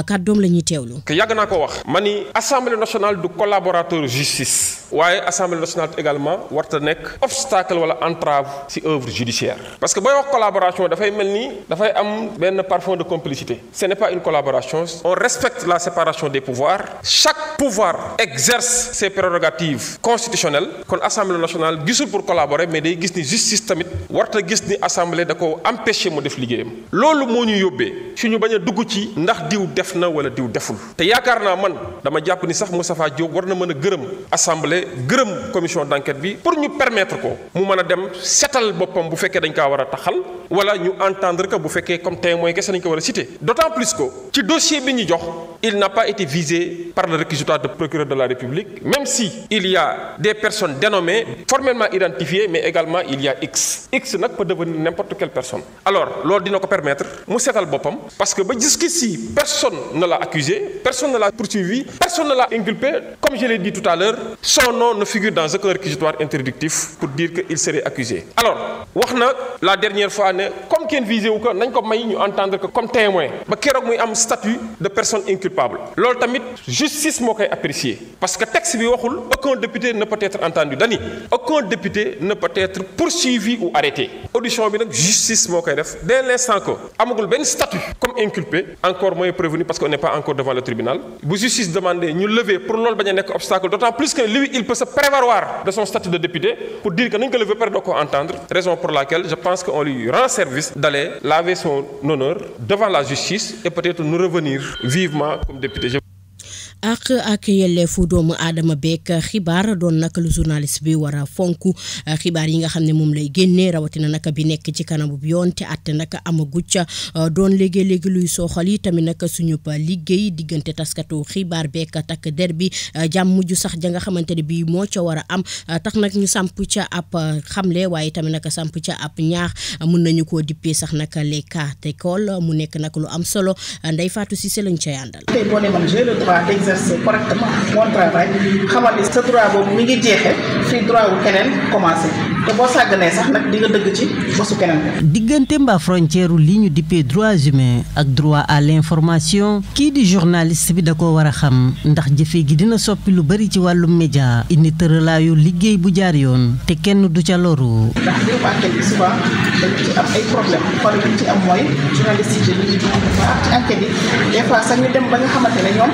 kàddoom la ñuy teewlu. yàgg naa ko wax ma ni assemblée nationale du collaborateur justice waaye assemblée nationale également warta nekk obstacle wala entrave ci œuvre judiciaire parce que booy wax collaboration dafay mel ni dafay am benn parfum de complicité ce n'est pas une collaboration on respecte la séparation des pouvoirs chaque pouvoir exerce ses prérogatives constitutionnelles kon assemblée nationale gisul pour collaborer mais day gis ni justice tamit warta gis ni assemblée da ko empêcher mu def liggéeyam loolu moo ñu yóbbee su ñu bañ a dugg ci ndax diw def na wala diw deful te yaakaar naa man dama jàpp ni sax Moustapha Diop war na mën a gërëm assemblée gërëm commission d'enquête bi pour ñu permettre ko mu mën a dem setal boppam bu fekkee dañ kaa war a taxal wala ñu entendre que bu fekkee comme témoin kese dañ ko war a citer d'autant plus que ci dossier bi ñu jox il n'a pas été visé par le réquisitoire de procureur de la République même si il y a des personnes dénommées formellement identifiées mais également il y a X nag peut devenir n'importe quelle personne alors loolu dina ko permettre mu setal boppam parce que ba jusqu'ici personne ne l'a accusé personne ne l'a poursuivi personne ne l'a inculpé comme je l'ai dit tout à l'heure son nom ne figure dans aucun réquisitoire interdictif pour dire qu'il serait accusé alors wax na la dernière fois ne comme kenn visé wu ko nañ ko may ñu entendre que comme témoin ba keroog muy am statut de personne inculpable loolu tamit justice moo koy apprécier parce que texte bi waxul aucun député ne peut être entendu dani aucun député ne peut être poursuivi ou arrêté audition bi nag justice moo koy def dès l'instant que amagul benn statut comme inculpé encore moins prévenu parce qu'on n'est pas encore devant le tribunal bu justice demandé ñu lever pour loolu bañ a nekk obstacle d'autant plus que lui il peut se prévaloir de son statut de député pour dire que nañ ko lever pare doo ko entendre raison pour laquelle je pense qu'on lui rend service d'aller laver son honneur devant la justice et peut-être nous revenir vivement comme député. ak yelleefu doomu aadama beek xibaar doon naka lu journaliste bi war a fonk xibaar yi nga xam ne moom lay génnee rawatina naka bi nekk ci kanamu yoon te àtte naka amagu ca doon léegi luy sooxal yi tamit naka suñu liggéey diggante taskatu xibaar beek takk der bi jàmm ju sax ja nga xamante ne bii moo ca war a am tax nag ñu samp ca ab xamle waaye tamit naka samp ca ab ñaax mun nañu koo dippee sax naka les cas d'école mu nekk nag lu am solo Ndeye Fatou Cissé lañ ca yàndal. exercer correctement mon travail xamal ni sa droit boobu mi ngi jeexee fii droit wu keneen commencé te boo sàgganee sax nag di nga dëgg ci bosu keneen. diggante mbaa frontière li ñu dippee droits humains ak droit à l'information kii di journaliste bi da ko war a xam ndax jëfe gi dina soppi lu bari ci wàllum média indi tëralaayu liggéey bu jaar yoon te kenn du ca loru. ndax mbirum enquête bi souvent dañu ci am ay problème xool li ci am mooy journaliste yi dañuy ci enquête yi des fois sax ñu dem ba nga xamante ne ñoom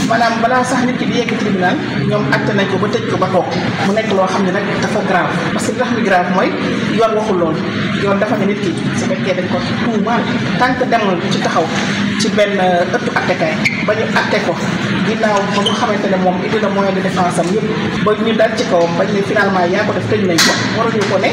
maanaam balaa sax nit ki di yegg tribunal ñoom acte nañ ko ba tëj ko ba toog mu nekk loo xam ne nag dafa grave parce que li tax mi grave mooy yoon waxul loolu yoon dafa ne nit ki su fekkee dañ ko tuumaal tant que demul ci taxaw ci benn ëttu attekaay ba ñu atte ko ginnaaw ba nga xamante ne moom indi na moyen de défense am yëpp ba ñu dal ci kawam bañ ne finalement yaa ko def tëj nañ ko waruñu ko ne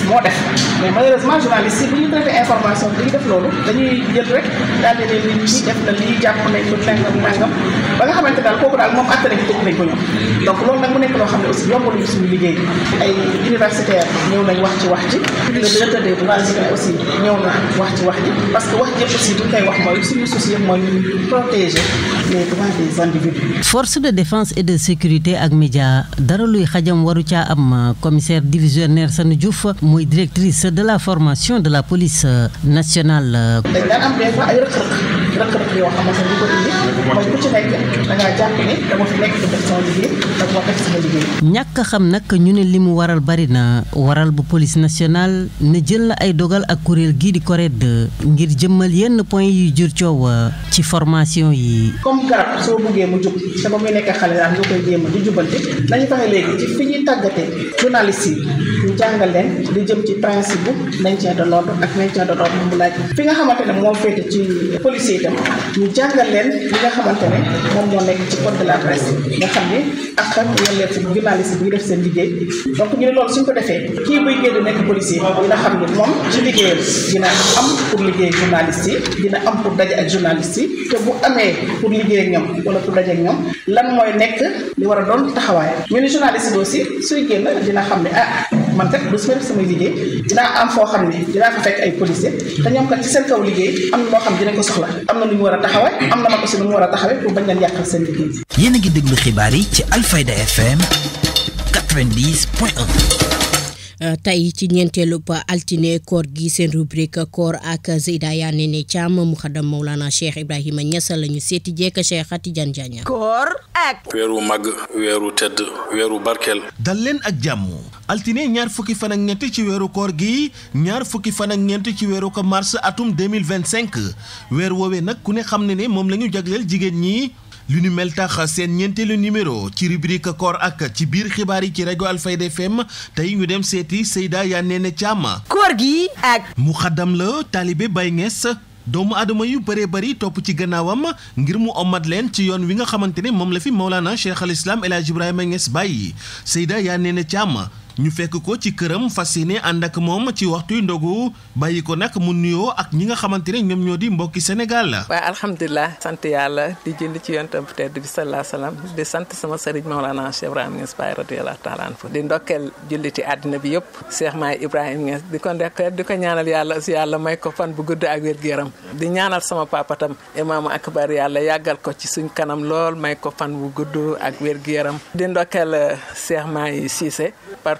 moo def mais malheureusement journaliste yi bu ñu traité information bi ñu def loolu dañuy jël rek daal di ne nit ñi def na lii jàpp nañ ko nangam ba nga xamante daal kooku daal moom atte nañ ko tëj nañ ko ñoom donc loolu nag mu nekk loo xam ne aussi yombaluñu suñu liggéey ay universitaire ñëw nañ wax ci le directeur des droits humains aussi ñëw na wax ci parce que wax ji aussi bu ñu koy wax mooy suñu souci yëpp mooy ñu protéger les droits des individus. force de défense et de sécurité ak média dara luy xajam waru caa am commissaire divisionnaire Sanu Diouf mooy directrice de la formation de la police nationale. dañ daan am des fois ay rëq-rëq yoo xamante ne ko indi mooy ku ci nekk da ngaa jàpp ne dama fi nekk di def sama liggéey da moo def sama liggéey. ñàkk xam nag ñu ne li mu waral bari na waral bu police nationale ne jël na ay dogal ak kuréel gii di CORED ngir jëmmal yenn point yu jur coow ci formation yi. comme garab soo buggee mu jub te ba muy nekk xale daal nga koy jéem a di jubante nañu fexe léegi ci fi ñuy tàggatee journaliste yi ñu jàngal leen di jëm ci principe bu maintien de l'ordre ak maintien de l'ordre mu laaj fi nga xamante ne moo féete ci policier itam ñu jàngal leen li nga xamante ne moom moo nekk ci code de la presse nga xam ne ak yelleefu journaliste bi def seen liggéey donc ñu ne loolu suñ ko defee kii buy génn nekk policier dina xam ne moom ci liggéeyam dina am pour liggéey journaliste yi dina am pour daje ak journaliste yi te bu amee pour liggéey ak ñoom wala pour daje ak ñoom lan mooy nekk li war a doon taxawaayam ñu ne journaliste bi aussi suy génn dina xam ne man kat bu su ma def samay liggéey dinaa am foo xam ne dinaa fa fekk ay policier te ñoom kat ci seen kaw liggéey am na loo xam dinañ ko soxla am na lu ñu war a taxawee am na nag aussi lu ñu war a taxawee pour bañ leen yàqal seen liggéey. yéen a ngi déglu xibaar yi ci Alfayda FM 90.1. tey ci ñeenteelu altine koor gi seen rubrique koor ak Zeyda Yane Thiam muxaddam Mawlana Cheikh Ibrahima Niass la ñu seeti jekk Cheikh Tidiane Diagne. koor ak weeru màgg weeru tedd weeru barkeel. dal leen ak jàmm altine ñaar fukki fan ak ñett ci weeru koor gi ñaar fukki fan ak ñeent ci weeru ko mars atum 2025 weer woowee nag ku ne xam ne moom la ñu jagleel jigéen ñi. lu ñu mel tax seen ñeenteelu numéro ci rubrique koor ak ci biir xibaar yi ci rajo Alfayda FM tey ñu dem seeti Zeyda Yane Thiam. koor gi ak. muxaddam la taalibe Baye Niass doomu aadama yu bëree bëri topp ci gannaawam ngir mu ommat leen ci yoon wi nga xamante ne moom la fi Mawlana Cheikh al Islam El Hadj Ibrahima Niass bàyyi Zeyda Yane Thiam. ñu fekk ko ci këram fas yéene ànd ak moom ci waxtuy ndogu bàyyi ko nag mu nuyoo ak ñi nga xamante ne ñoom ñoo di mbokki Sénégal la. waaw alhamdulilah sant yàlla di jënd ci yonent bu tedd bi sallallahu alayhi wasallam di sant sama sëriñ Mawlana Cheikh Ibrahima Niass Baye radiyallahu ta'ala anhu di ndokkeel julliti àddina bi yëpp Cheikh Maay Ibrahima Niass di ko ndokkeel di ko ñaanal yàlla aussi yàlla may ko fan bu gudd ak wér-gu-yaram di ñaanal sama papatam imaamu akbar yàlla yàggal ko ci suñ kanam lool may ko fan bu gudd ak wér-gu-yaram di ndokkeel Cheikh Maay Cissé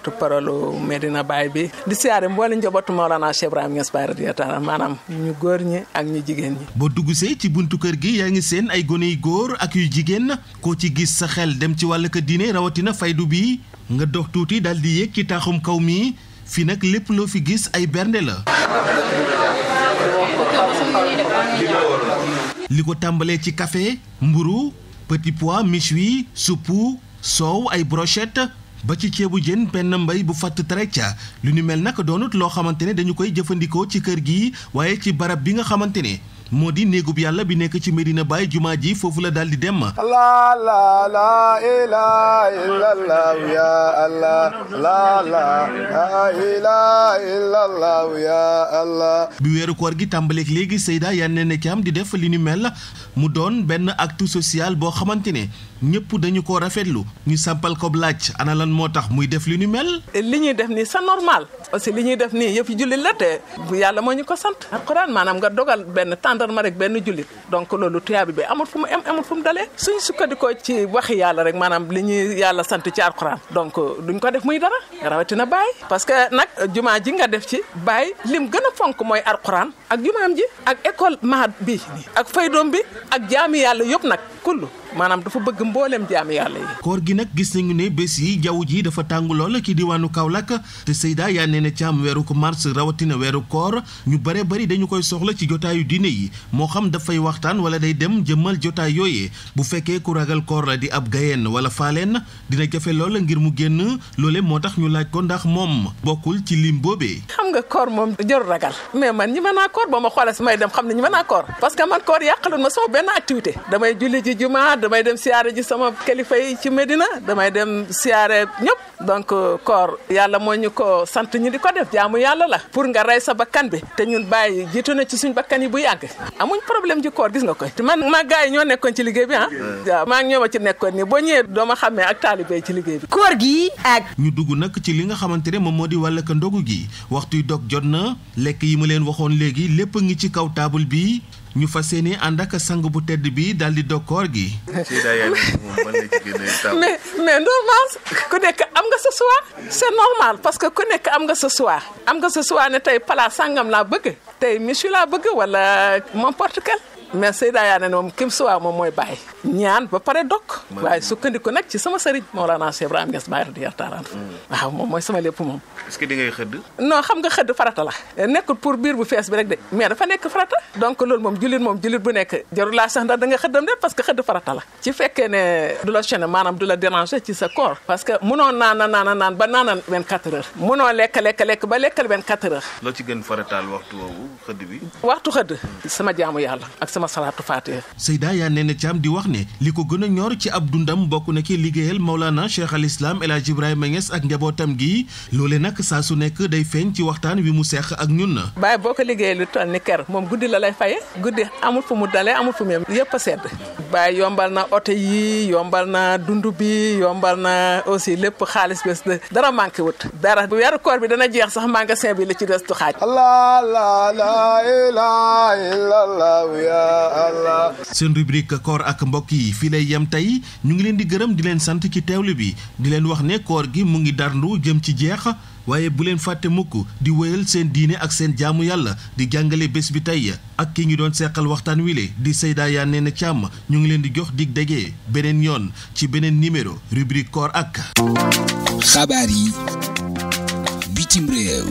porte-parole Medina Baye bi di siyaare mboolem njabootu Mawlana Cheikh Ibrahima Niass Baye radiyallahu ta'ala maanaam ñu góor ñi ak ñu jigéen ñi. boo duggsee ci buntu kër gi yaa ngi seen ay gone yu góor ak yu jigéen koo ci gis sa xel dem ci wàllu diine rawatina faydu bi nga dox tuuti daal di yéeg ci taaxum kaw mi fii nag lépp loo fi gis ay bernde la. li ko tàmbalee ci café mburu petit pois méchoui suppu soow ay brochette ba ci ceebu jën benn mbay bu fatt treca lu ni mel nag doonut loo xamante ne dañu koy jëfandikoo ci kër gi waaye ci barab bi nga xamante ne moo di néegub yàlla bi nekk ci Medina Baye jumaa ji foofu la daal di dem. la ilaha illallah ya Allah la ilaha illallah ya Allah. bi weeru koor gi tàmbaleeg léegi Seyda Yane Thiam di def li ni mel mu doon benn acte social boo xamante ne ñëpp dañu ko rafetlu ñu sampal ko laaj ana lan moo tax muy def li ni mel. li ñuy def nii c'est normal aussi li ñuy def nii yëpp jullit la te bu yàlla moo ñu ko sant. alxuraan maanaam nga dogal benn tàndarma rek benn jullit donc loolu tuyaab bi amul fu mu amul fu mu dalee suñ sukkandikoo ci waxi yàlla rek maanaam li ñuy yàlla sant ci alxuraan donc duñ ko def muy dara rawatina Baye parce que nag jumaa ji nga def ci Baye lim gën a fonk mooy alxuraan ak jumaam ji ak école mahad bi ak faydoom bi ak jaami yàlla yëpp nag kullu maanaam dafa bëgg mbooleem jaami yàlla yi. koor gi nag gis nañu ne bés yi jaww ji dafa tàng lool ci diwaanu Kaolack te Seyda Yane Thiam weeru ko mars rawatina weeru koor ñu bare bari dañu koy soxla ci jotaayu diine yi moo xam dafay waxtaan wala day dem jëmmal jotaay yooyee bu fekkee ku ragal koor la di ab gayeen wala faaleen dina jafe lool ngir mu génn loole moo tax ñu laaj ko ndax moom bokkul ci lim boobee. xam nga koor moom jarul ragal mais man ñi mën naa koor boo ma xoolee si may dem xam ne ñi mën naa koor parce que man koor yàqaloon ma sama benn activité damay julli ji jumaa damay dem siyaare ji sama kilifa yi ci Medina damay dem siyaare ñëpp donc koor yàlla moo ñu ko sant ñu di ko def jaamu yàlla la pour nga rey sa bakkan bi te ñun bàyyi jiitu na ci suñ bakkan yi bu yàgg amuñ problème ci koor gis nga ko te man maa gars yi ñoo nekkoon ci liggéey bi waaw maa ngi ñoo ma ci nekkoon nii boo ñëwee doo ma xàmmee ak taalibe ci liggéey bi koor gi ak ñu dugg nag ci li nga xamante ne moom moo di wàllug ndogu gi waxtuy dog jot na lekk yi ma leen waxoon léegi lépp ngi ci kaw taabul bi ñu fas yéene ànd ak sang bu tedd bi daal di dog koor gi. mais normal ku nekk am nga sa choix c'est normal parce que ku nekk am nga sa choix ne tey plat sangam laa bëgg tey monsieur laa bëgg wala n'importe quel mais Seyda Yane moom kim suwaa moom mooy bàyyi ñaan ba pare dog waaye sukkandiku nag ci sama sëriñ Mawlana Cheikh Ibrahim Niass Baye radiyallahu ta'ala waaw moom mooy sama lépp moom. est-ce que di ngay xëdd. non xam nga xëdd farata la nekkul pour biir bu fees bi rek de mais dafa nekk farata donc loolu moom jullit bu nekk jarul laa sax ndax da nga xëddam de parce que xëdd farata la ci fekkee ne du la chaîne maanaam du la déranger ci sa corps parce que munoo naan ba naanal 24 heures munoo lekk ba lekkal 24 heures. loo ci gën farataal waxtu woowu xëdd bi. waxtu xëdd sama jaamu yàlla ak sama salaatu faatiha. Seyda Yane Thiam di wax ne li ko gën a ñor ci ab dundam bokk na ci liggéeyal Mawlana Cheikh al Islam El Hadj Ibrahima Niass ak njabootam gi loole nag saa su nekk day feeñ ci waxtaan wi mu seq ak ñun. Baye boo ko liggéeyee lu toll ni ker moom guddi la lay faye guddi amul fu mu dalee amul fu mu yem yëpp a sedd. Baye yombal na oto yi yombal na dund bi yombal na aussi lépp xaalis bés de dara manqué wut dara bu weeru koor bi dana jeex sax magasin bi la ci des du xaaj. la ilaha illallah ya Allah. seen rubrique koor ak mbokk yi fii lay yem tey ñu ngi leen di gërëm di leen sant ci teewlu bi di leen wax ne koor gi mu ngi darndu jëm ci jeex waaye bu leen fàtte mukk di wéyal seen diine ak seen jaamu yàlla di jàngale bés bi tey ak ki ngi doon seqal waxtaan wile di Seyda Yane Thiam ñu ngi leen di jox dig dégee beneen yoon ci beneen numéro rubrique koor ak. xabaar yi bitim réew.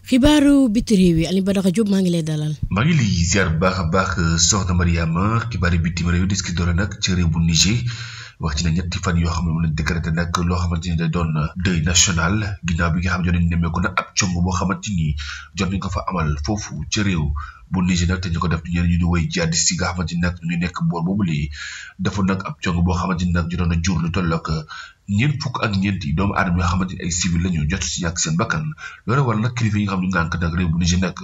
xibaaru biti réew yi Aliou Badara Diop maa ngi lay dalal. maa ngi lay ziar bu baax a baax soxna Mariama xibaaru bitim réew di ki doore nag ci réew bu Niger wax ci na ñetti fan yoo xam ne moom lañ décrété nag loo xamante ni day doon deuil national ginnaaw bi nga xam ne nañ nemmeeku nag ab cong boo xamante ni jot nañ ko fa amal foofu ci réew bu Niger nag te ñu ko def ñeneen ñu di woy jihadiste yi nga xamante ni nag ñu nekk boor boobu lii defoon nag ab cong boo xamante ni nag jotoon a jur lu toll ak ñeent fukk ak ñeenti doomu aadama yoo xamante ni ay civil lañu jot si ñàkk seen bakkan loolu war nag kilifa yi nga xam ne ngànk nag réew bu Niger nag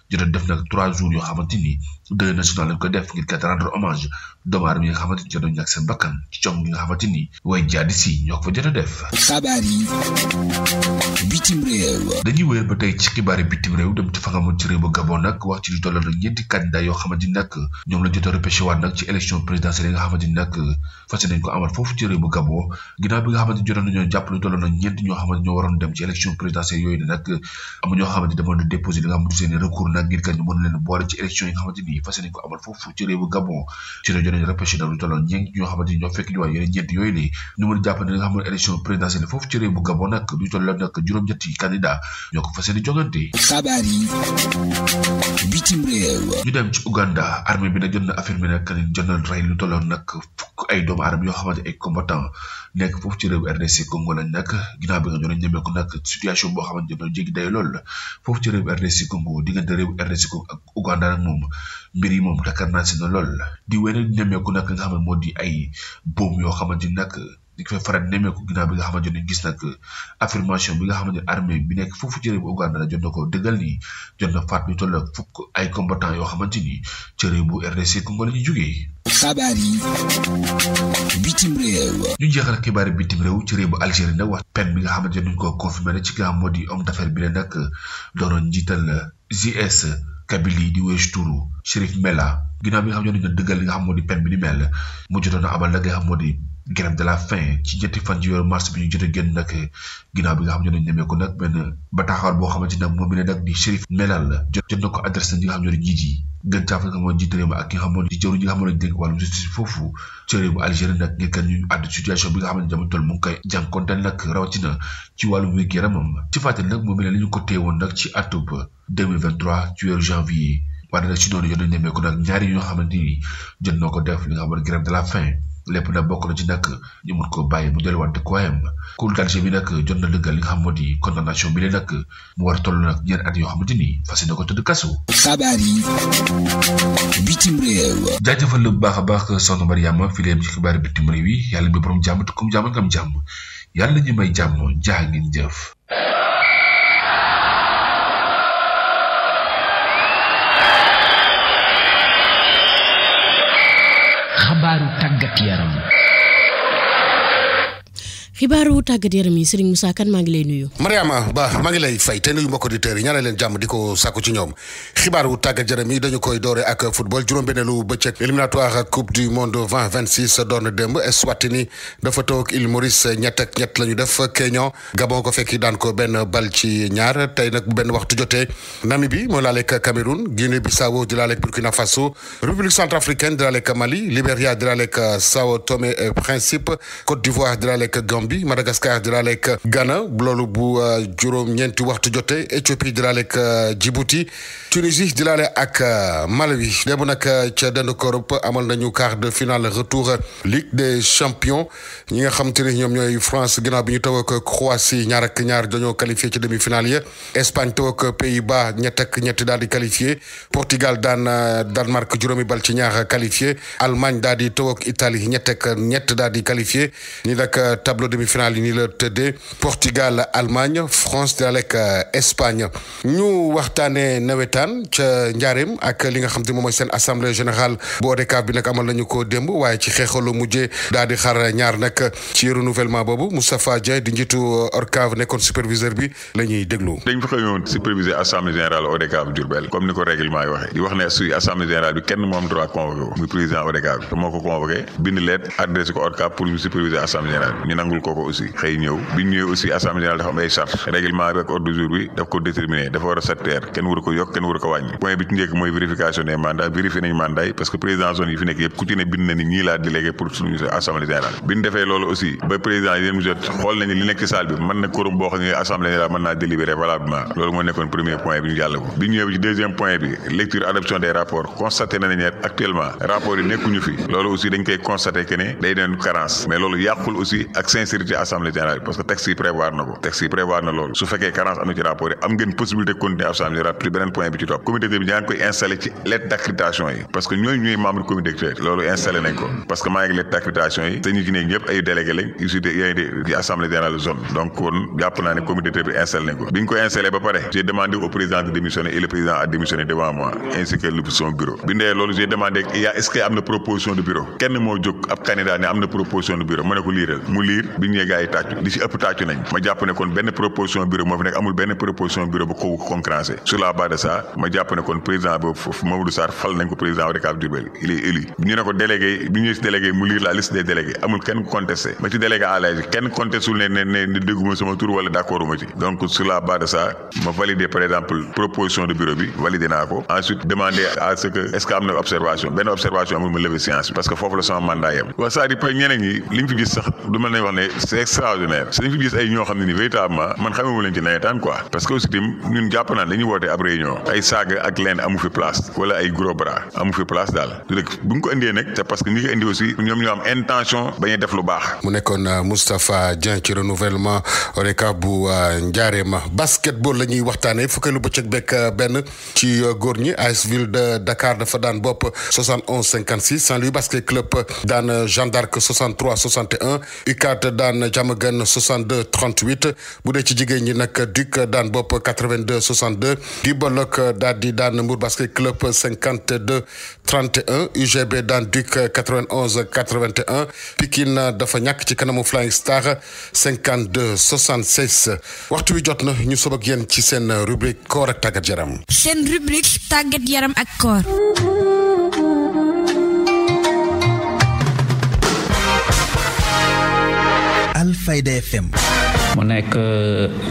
jot a def nag 3 jours yoo xamante ni deuil national lañ ko def ngir kat rendre hommage doomu aadama yi nga xamante ni jot nañu ñàkk seen bakkan ci cong gi nga xamante ni way jihadiste yi ñoo ko fa jot a def. xabaar yi bitim réew. dañuy wéyal ba tey ci xibaari bitim réew dem ci fa nga mën ci réew ba Gabon nag wax ci lu toll tolloon nag ñeenti candidat yoo xamante ni nag ñoom la jot a repêché waat nag ci élection présidentielle yi nga xamante ni nag fas nañ ko amal foofu ci réew bu Gabon ginnaaw bi nga xamante ni jotoon nañoo jàpp lu tolloon nag ñeent ñoo xamante ñoo waroon dem ci élection présidentielle yooyu ne nag am ñoo xamante demoon na déposé li nga xamante seen recours nag ngir kat ñu mën leen boole ci élection yi nga xamante ni fas nañ ko amal foofu ci réew bu Gabon ci la jotoon repêché nag lu tolloon ñeent ñoo xamante ni ñoo fekk ñu waay yeneen ñeent yooyu li ñu mën jàpp ne nga xam ne élection présidentielle foofu ci réew bu Gabon nag lu tolloon nag juróom-ñetti candidat ñoo ko fas yéene jogante. xabaar yi bitim réew. ñu dem ci Uganda armée bi nag jot na affirmé nag ne jot na rey lu tolloon nag fukk ay doomu aadama yoo xamante ay combattant nekk foofu ci réew RDC Congo lañ nag ginnaaw bi nga doon ñemeeku nag situation boo xamante ne jéggi day lool foofu ci réew RDC Congo diggante réew RDC Congo ak Uganda nag moom mbir yi moom takkar naa si na lool di wéne ñemeeku nag nga xam ne moo di ay boom yoo xamante ni nag di ko fay faral nemmeeku ginnaaw bi nga xamante ne gis nag affirmation bi nga xamante ne armée bi nekk foofu ci réew bu Uganda la jot na ko dëggal ni jot na faat lu toll ak fukk ay combattant yoo xamante ni ci réew bu RDC Congo la ñu jógee. xabaar yi bitim réew. ñu jeexal xibaari bitim réew ci réew bu Algérie nag wax peine bi nga xamante ne ñu ko confirmé ci nga xam moo di homme d'affaires bi la nag doonoon njiital JS Kabylie di weesu turu Chérif Mela ginnaaw bi nga xam ne dañu dëggal li nga xam moo di peine bi ni mel mu jotoon a abal la nga xam moo di grève de la faim ci ñetti fan ci weeru mars bi ñu jot a génn nag ginnaaw bi nga xam ne dañu nemee ko nag benn bataaxal boo xamante ne moom mi ne nag di Chérif Mela la jot na ko adressé ñi nga xam ne njiit yi gën caa fa nga xam jiite réew mi ak ki nga xam di jëwriñ ñi nga xam ne dénk wàllum justice foofu ci réew bu Algérie nag ngir kan ñu àdd situation bi nga xam ne jamono toll mu ngi koy jànkonteel nag rawatina ci wàllum wér-gu-yaramam ci fàttali nag moom mi ne la ñu ko téewoon nag ci atub 2023 ci weeru janvier waaye nag ci noonu jot nañ nemee ko nag ñaari ñoo xamante ni jot na ko def li nga xam ne grève de la faim lépp nag bokk na ci nag ñu mun ko bàyyi mu delluwaat dëkkuwaayam cour d'Alger bi nag jot na dëggal li nga xam moo di condamnation bi leen nag mu war a toll nag ñeenti at yoo xamante ni fas yéene ko tëdd kaso. xabaar yi bitim réew. jaajëfal la bu baax a baax soxna Mariama fi leen ci xibaari bitim réew yi yàlla bi borom jàmm te comme jàmm nga am jàmm yàlla ñu may jàmm jaa ngeen jëf. xabaaru tàggat yaram. xibaaru tàggat yaram yi Serigne Moussa Kane maa ngi lay nuyu. Mariama Ba maa ngi lay fay te nuyu mbokk auditeurs yi ñaanal leen jàmm di ko sàkku ci ñoom xibaaru tàggat yaram yi dañu koy doore ak football juróom-benneelu bëccëg éliminatoire coupe du monde 2026 doon démb Eswatini dafa taw ak Île Maurice ñett la ñu def Kenya Gabon ko fekki daan ko benn bal ci ñaar tey nag bu benn waxtu jotee Namibie moo laaleeg Cameroun Guinée-Bissau di laaleeg Burkina Faso République centrafricaine di laaleeg Mali Libéria di laaleeg Sao Tomé et Principe Côte d'Ivoire di laaleeg Gambie Madagascar di laaleeg Ghana loolu bu juróom-ñeenti waxtu jotee Éthiopie di laaleeg Djibouti Tunisie di laale ak Malawi démb nag ca dend Europe amal nañu quart de finale retour Ligue des champions ñi nga xam te ne ñoom ñooy France ginnaaw bi ñu taw ak Croatie ñaar ak ñaar dañoo qualifié ci demi-finale yi Espagne taw ak Pays-Bas ñett daal di qualifié Portugal daan Danemark juróomi bal ci ñaar qualifié Allemagne daal di taw ak Italie ñett daal di qualifié ni nag tableau demi-finale yi nii la tëddee Portugal Allemagne France daal ak Espagne ñu waxtaanee nawetaan ca Njaareem ak li nga xam te moom mooy seen assemblée générale bu ODCAV bi nag amal nañu ko démb waaye ci xeexalu mujjee daal di xar ñaar nag ci renouvellement boobu Moustapha Dieng di njiitu ODCAV nekkoon superviseur bi la ñuy déglu. dañ fa xëyoon superviser assemblée générale ODCAV Diourbel comme ni ko règlement yi waxee di wax ne suy assemblée générale bi kenn moo am droit convoqué ko muy président ODCAV te moo ko convoqué bind lettre adressé ko ODCAV pour ñu superviser assemblée générale ñu nangul ko aussi xëy ñëw bi ñu ñëwee aussi assemblée générale dafa am ay charte règlement bi ak ordre du jour bi daf ko déterminé dafa war a satteer kenn waru ko yokk kenn waru ko wàññi point bi ci njëkk mooy vérification des mandats vérifié nañu mandat yi parce que président zone yi fi nekk yëpp ku ci ne bind na ni ñii laa délégué pour suñu assemblée générale bi ñu defee loolu aussi ba président yi mu jot xool nañu li nekk ci salle bi mën na quorum boo xam ne assemblée générale mën naa délibérer valablement loolu moo nekkoon premier point bi ñu jàll ko bi ñu ñëwee ci deuxième point bi lecture adoption des rapports constaté nañu ne actuellement rapport yi nekkuñu fi loolu aussi dañ koy constaté que ne day doon carence mais loolu yàqul aussi ak sincérité assemblée générale parce que texte yi prévoir na ko texte yi prévoir na loolu su fekkee carence am na ci rapport yi am ngeen possibilité continuer assemblée générale plus beneen point bi ci topp comité bi ñaa ngi koy installé ci lettre d'accréditation yi parce que ñooñu ñooy membre comité directeur loolu installé nañ ko parce que maa ngi lettre d'accréditation yi te ñi ci nekk ñëpp ay délégué lañ issu di assemblée générale zone donc kon jàpp naa ne comité directeur bi installé nañ ko bi ñu ko installé ba pare j'ai demandé au président de démissionner et le président a démissionné devant moi ainsi que son bureau bi ndee loolu j'ai demandé est-ce que am na proposition de bureau kenn moo jóg ab candidat ne am na proposition de bureau ma ne ko liiral mu liir bi ñu gars yi tàccu di si ëpp tàccu nañ ma jàpp ne kon benn proposition bureau moo fi nekk amul benn proposition bureau bu ko concurrencé sur la base de ça ma jàpp ne kon président boobu foofu Mamadou Sarr fal nañ ko président ODCAV Diourbel il est élu ñu ne ko délégué bi ñu si délégué mu lire la liste des délégués amul kenn contesté ma ci délégué à l'aise kenn contestul ne dégguma sama tur wala d'accord uma ci donc sur la base de ça ma validé par exemple proposition de bureau bi validé naa ko ensuite demandé à ce que est-ce que am na observation benn observation amul ma lever séance bi parce que foofu la sama mandat yam waaw c'est-à-dire par ñeneen ñi li ñu fi gis sax du mën nañ wax ne c'est extraordinaire c'est ñu fi gis ay ñoo xam ne ni véritablement man xamuma leen ci nawetaan quoi parce que aussi tim ñun jàpp naan dañuy woote ab réunion ay saaga ak leen amu fi place wala ay gros bras amu fi place daal du rek bu ñu ko indee nag c'est parce que ñi ko indi aussi ñoom ñoo am intention bañ a def lu baax. mu nekkoon Moustapha Dieng ci renouvellement ODCAV bu Ndiarème basketball la ñuy waxtaanee fukkeelu bëccëg bekk benn ci góor ñi AS Ville de Dakar dafa daan bopp 71-56 Saint-Louis basket club daan Jeanne d'Arc 63-61 UCAD daan Diamaguène 62-38 bu dee ci jigéen ñi nag Duc daan bopp 82-62 di Bolok daal di daan Mbour basket club 52-31 UGB daan Duc 91-81 Pikine dafa ñàkk ci kanamu Flying Star 52-76 waxtu wi jot na ñu sob ak yéen ci seen rubrique koor ak tàggat yaram. seen rubrique tàggat yaram ak koor. Alfayda FM. mu nekk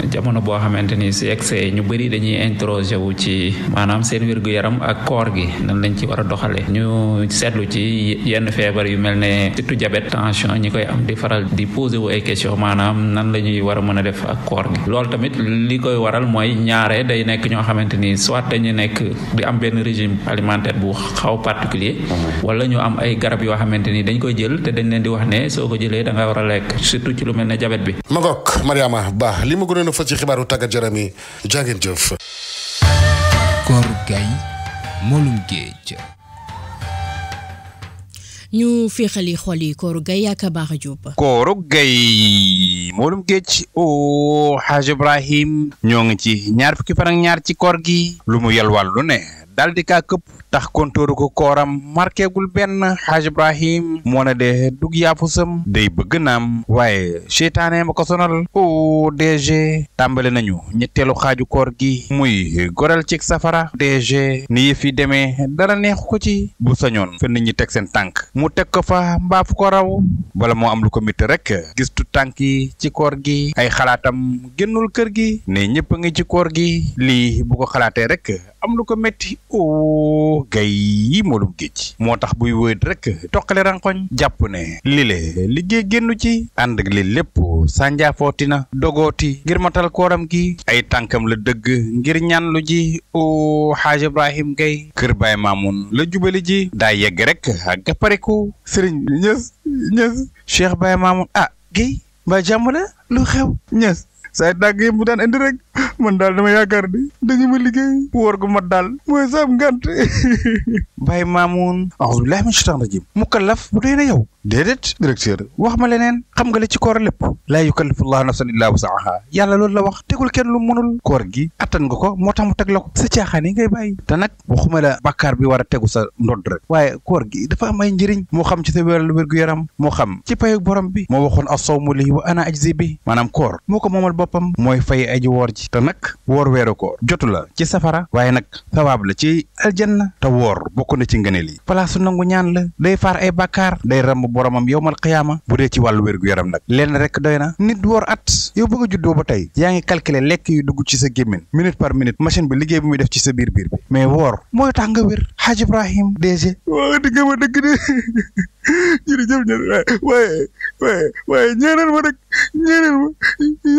jamono boo xamante ni si excès ñu bëri dañuy interroger wu ci maanaam seen wér-gu-yaram ak koor gi nan lañ ci war a doxalee ñu seetlu ci yenn feebar yu mel ne surtout diabète tension ñi koy am di faral di poser wu ay question maanaam nan la ñuy war a mën a def ak koor gi loolu tamit li koy waral mooy ñaare day nekk ñoo xamante ni soit dañu nekk di am benn régime alimentaire bu xaw particulier wala ñu am ay garab yoo xamante ni dañ koy jël te dañ leen di wax ne soo ko jëlee da nga war a lekk surtout ci lu mel ne diabète bi. Mariama Ba li ma gënoon a fa ci xibaaru tàggat yaram yi jàngeen jëf. Kooru Gay moolum géej. ñu féexali xol yi Kooru Gay ak Baaxa Jóob. Kooru Gay moolum géej o Xaaj Ibrahim ñoo ngi ci ñaar fukki fan ak ñaar ci koor gi lu mu yalwal lu ne dal di kaa këpp tax kontóoru ko kooram marquégul benn Xaaj Ibrahim moo ne de dug yaafusam day bëgg naam waaye seytaane ma ko sonal o DG tàmbale nañu ñetteelu xaaju koor gi muy gorel ci safara DG ni yëf yi demee dara neexu ko ci bu sañoon fa nit ñi teg seen tànk mu teg ko fa mbaaf ko raw bala moo am lu ko mitt rek gis tu tànk yi ci koor gi ay xalaatam génnul kër gi ne ñëpp a ngi ci koor gi lii bu ko xalaatee rek am lu ko métti o Gay moolum géej moo tax buy wéet rek toqale rankoñ jàpp ne lile liggéey génnu ci ànd ak li lépp sànjaafooti na dogooti ngir matal kooram gi ay tànkam la dëgg ngir ñaan lu ji o Xaaj Ibrahim Gay kër Baay Maamun la jubali ji daa yegg rek ak gappariku sëriñ bi ñës Cheikh Baay Maamun Gay mbaa jàmm la lu xew ñës say dàgg yi mu daan indi rek man daal dama yaakaar ni dañu ma liggéey woor gu mat daal mooy saam ngant Baay Maamun a'uuzu billaahi mina shaytaani rajiim mukallaf bu dee na yow déedéet directeur wax ma leneen xam nga li ci koor lépp laa yukallifu llaahu nafsan illaa wus'ahaa yàlla loolu la wax tegul kenn lu mënul koor gi attan nga ko moo tax mu teg la ko sa caaxaan yi ngay bàyyi te nag waxuma la bàkkaar bi war a tegu sa ndodd rek waaye koor gi dafa am ay njëriñ moo xam ci sa wér-gu-yaram moo xam ci payu borom bi moo waxoon as-sawmu lii wa ana ajzi bi maanaam koor moo ko moomal boppam mooy fay aji woor ji te nag woor weeru koor jotu la ci safara waaye nag sawaab la ci aljanna te woor bokk na ci ngëneel yi palaasu nangu ñaan la day faar ay bàkkaar day ramb boromam yowmal qiyaama bu dee ci wàllu wér-gu-yaram nag lenn rek doy na nit woor at yow bëgg a juddoo ba tey yaa ngi calculer lekk yu dugg ci sa gémmin minute par minute machine bi liggéey bi muy def ci sa biir bi mais woor mooy tax nga wér Xaaj Ibrahim DG waaw dëgg ma dëgg de jërëjëf waaye ñaanal ma rek ñaanal ma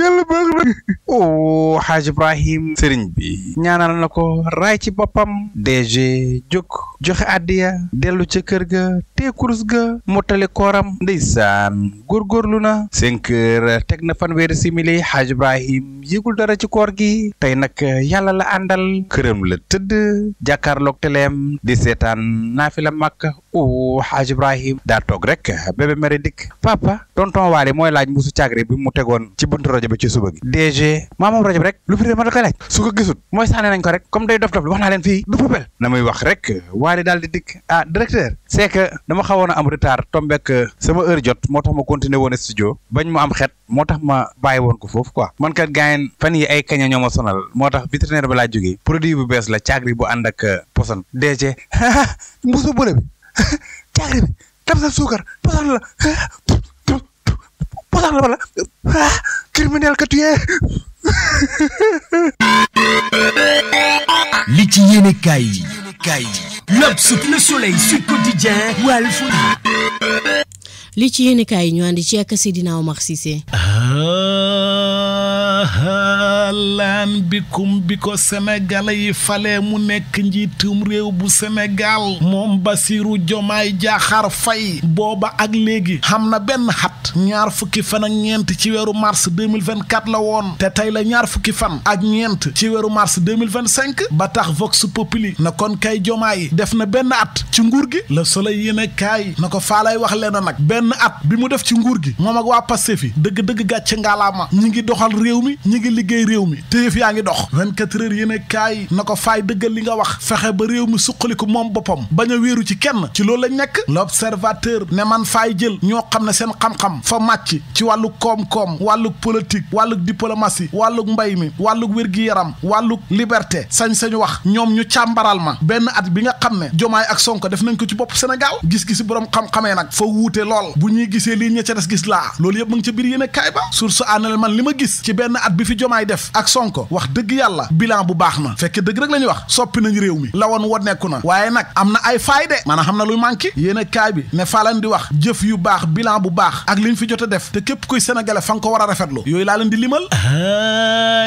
yàlla baax na o Xaaj Ibrahim sëriñ bi ñaanal na ko raay ci boppam DG jóg joxe addiya dellu ca kër ga te kurus ga mottali kooram ndeysaan góorgóorlu na 5 heures teg na fanweeri simili Xaaj Ibrahim yëgul dara ci koor gi tey nag yàlla la àndal këram la tëdd jàkkaarloog teleem di seetaan naafila Makka o Xaaj Ibrahim daa toog rek bébé mari dikk papa tonton Waly mooy laaj mbuusu càgri bi mu tegoon ci buntu rajo bi ci suba gi DG moom rajo bi rek lu fi ma da koy laaj su ko gisut mooy sànni nañ ko rek comme day dof wax naa leen fii du poubelle na muy wax rek waaye daal di dikk directeur c'est que dama xawoon a am retard tombek sama heure jot moo tax ma continuer woon studio bañ mu am xet moo tax ma bàyyi woon ko foofu quoi man kat gaayen fan yi ay kaña ñoo ma sonal moo tax vétérinaire ba laa jógee produit bu bees la caagri bu ànd ak poson DG mbusu bële bi caagri bi tam sa suukar poson la wala criminel que tu es. li ci yéene kaay yi L'Obs, Le Soleil, Sud Quotidien, Walf. li ci yéene kaay yi ñu andi ci ak Seydina Omar Cissé. laan bikum bi ko Sénégal yi fale mu nekk njiitum réew bu Sénégal moom Bassirou Diomaye Diakhar Faye booba ak léegi xam na benn xat ñaar fukki fan ak ñeent ci weeru mars 2024 la woon te tey la ñaar fukki fan ak ñeent ci weeru mars 2025 ba tax Vox Populi na kon kay Diomaye def na benn at ci nguur gi Le Soleil yéen a kaay na ko faalay wax leen nag benn at bi mu def ci nguur gi moom ak waa Pastef yi dëgg-dëgg gàcce ngaalaama ñi ngi doxal réew mi ñi ngi liggéey réew mi te yëf yaa ngi dox 24 heures yéen a kaay na ko faay dëggal li nga wax fexe ba réew mi suqaliku moom boppam bañ a wéeru ci kenn ci loolu lañ nekk L'Observateur ne man faay jël ñoo xam ne seen xam-xam fa màcc ci wàllu koom-koom wàllu politique wàllu diplomatie wàllu mbay mi wàllu wér-gi-yaram wàllu liberté sañ-sañu wax ñoom ñu càmbaral ma benn at bi nga xam ne Diomaye ak Sonko def nañ ko ci bopp Sénégal gis-gisi borom xam-xamee nag fa wuute lool bu ñuy gisee lii ña ca des gis laa loolu yëpp mu ngi ca biir yéen a kaay ba source aanal man li ma gis ci benn at bi fi Diomaye def ak Sonko wax dëgg yàlla bilan bu baax na fekke dëgg rek la ñuy wax soppi nañ réew mi la woon wonneeku na waaye nag am na ay faayde maanaam xam na luy manqué yéen a kaay bi ne faa leen di wax jëf yu baax bilan bu baax ak liñ fi jot a def te képp kuy sénégalais fa nga ko war a rafetlu yooyu laa leen di limal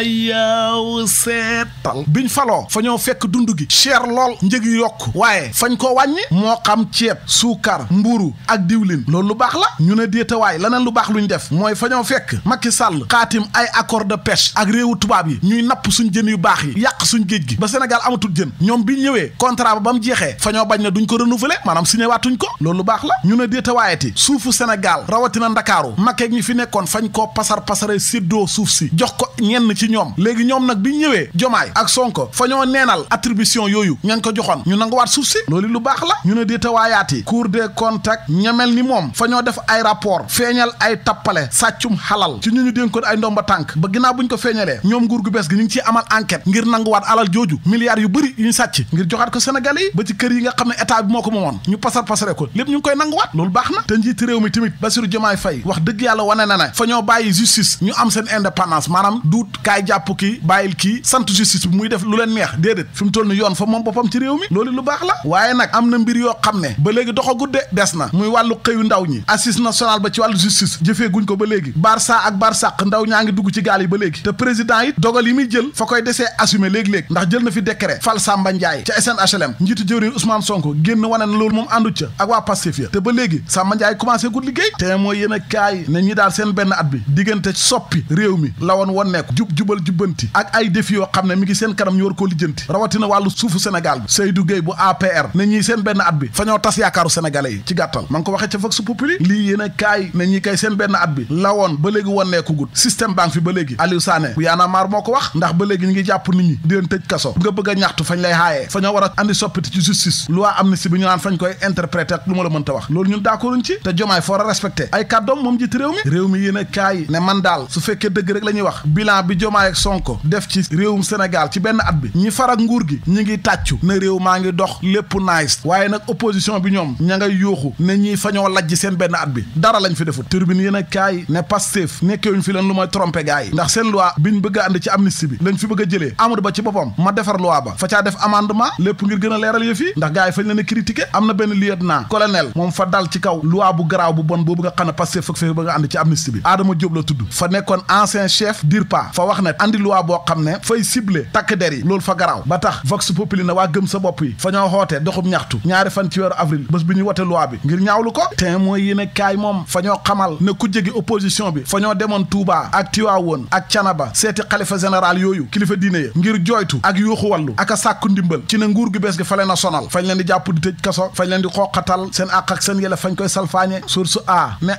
yaw seetal biñ faloo fa ñoo fekk dund gi cher lool njëg yu yokk waaye fañ ko wàññi moo xam ceeb suukar mburu ak diwlin loolu lu baax la ñu ne déetawaay laneen lu baax luñ def mooy fa ñoo fekk Macky Sall xaatim ay accord de pêche ak réewu tubaab yi ñuy napp suñ jën yu baax yi yàq suñ géej gi ba Sénégal amatul jën ñoom biñ ñëwee contrat ba mu jeexee fa ñoo bañ ne duñ ko renouveler maanaam signé waatuñ ko loolu lu baax la ñu ne déetawaayati suufu Sénégal rawatina Ndakaaru Macky ñi fi nekkoon fañ koo pasare séddoo suuf si jox ko ñenn ci ñoom léegi ñoom nag biñ ñëwee Diomaye ak Sonko fa ñoo neenal attribution yooyu ñañ ko joxoon ñu nanguwaat suuf si loolu lu baax la ñu ne déetawaayaati Cour des comptes ñamel ni moom fa ñoo def ay rapport feeñal ay tappale sàccum xalal ci ñu dénkoon ay ndomba tànk ba ginnaaw buñ ko feeñalee ñoom nguur gu bees gi ñu ngi ciy amal enquête ngir nanguwaat alal jooju milliards yu bëri yu ñu sàcc ngir joxaat ko Sénégalais yi ba ci kër yi nga xam ne état bi moo ko moomoon ñu pasare ko lépp ñu ngi koy nanguwaat loolu baax na te njiiti réew mi tamit Bassirou Diomaye Faye wax dëgg yàlla wane na ne fa ñoo bàyyi justice ñu am seen indépendance maanaam duut kaay jàpp kii bàyyil kii sant justice bi muy def lu leen neex déedéet fi mu toll ni yoon fa moom boppam ci réew mi loolu lu baax la waaye nag am na mbir yoo xam ne ba léegi doxagudde des na muy wàllu xëyu ndaw ñi assise nationale ba ci wàllu justice jëfee guñ ko ba léegi Barça ak Barsàq ndaw ñaa ngi dugg ci gaal yi ba léegi te président it dogal yi muy jël fa koy desee assumer léegi-léegi ndax jël na fi décret fal Samba Ndiaye ca SNHLM njiitu jëwriñ Ousmane Sonko génn wane na loolu moom àndu ca ak waa Pastef ya te ba léegi Samba Ndiaye commencé gut liggéey te mooy yéen a kaay ne ñi daal seen benn at bi diggante soppi réew mi la woon wonneeku jubal jubbanti ak ay défi yoo xam ne mi ngi seen kanam ñu war koo lijjanti rawatina wàllu suufu Sénégal bi Seydou Gueye bu APR ne ñii seen benn at bi fa ñoo tas yaakaaru sénégalais yi ci gàttal ma ngi ko waxee ca Vox Populi lii yéen a kaay ne ñi kay seen benn at bi la woon ba léegi wonneeku gut système banque fi ba léegi Aliou Sané bu yaana maar moo ko wax ndax ba léegi ñu ngi jàpp nit ñi di leen tëj kaso nga bëgg a ñaxtu fañ lay haayee fa ñoo war a andi soppiti ci justice loi amnistie bi ñu naan fañ koy interpréter lu ma la mënta wax loolu ñun d'accorduñ ci te Diomaye foo a respecté ay kàddoom moom jiite réew mi yéen a kaay ne man daal su fekkee dëgg rek la ñuy wax bilan bi Diomaye ak Sonko def ci réewum Sénégal ci benn at bi ñi farak nguur gi ñi ngi tàccu ne réew maa ngi dox lépp nice waaye nag opposition bi ñoom ña ngay yuuxu ne ñii fa ñoo lajj seen benn at bi dara lañ fi defut turbine yéen a kaay ne Pastef nekkewuñ fi leen lu mooy trompé gars yi ndax seen loi biñ bëgg a andi ci amnistie bi lañ fi bëgg a jëlee Amadou Ba ci boppam ma defar loi ba fa caa def amendement lépp ngir gën a leeral yëf yi ndax gars yi fañ leen a critiqué am na benn lieutenant colonel moom fa dal ci kaw loi bu garaaw bu bon boobu nga xam ne Pastef fak fee bëgg a andi ci amnistie bi Adama Diop la tudd fa nekkoon ancien chef DIRPA fa wax ne andi loi boo xam ne fay ciblé takk der yi loolu fa garaaw ba tax Vox Populi na waa gëm sa bopp yi fa ñoo xoote doxub ñaxtu ñaari fan ci weeru avril bés bi ñuy wote loi bi ngir ñaawlu ko te mooy yéen a kaay moom fa ñoo xamal ne ku jegi opposition bi fa ñoo demoon Touba ak Tivaouane ak Thiénaba seeti seeti xalifa général yooyu kilifa diine ya ngir jooytu ak yuuxu wàllu ak a sàkku ndimbal ci ne nguur gi bees gi fa leen a sonal fañ leen di jàpp di tëj kaso fañ leen di xooqatal seen àq ak seen yele fañ koy salfaañe source a ne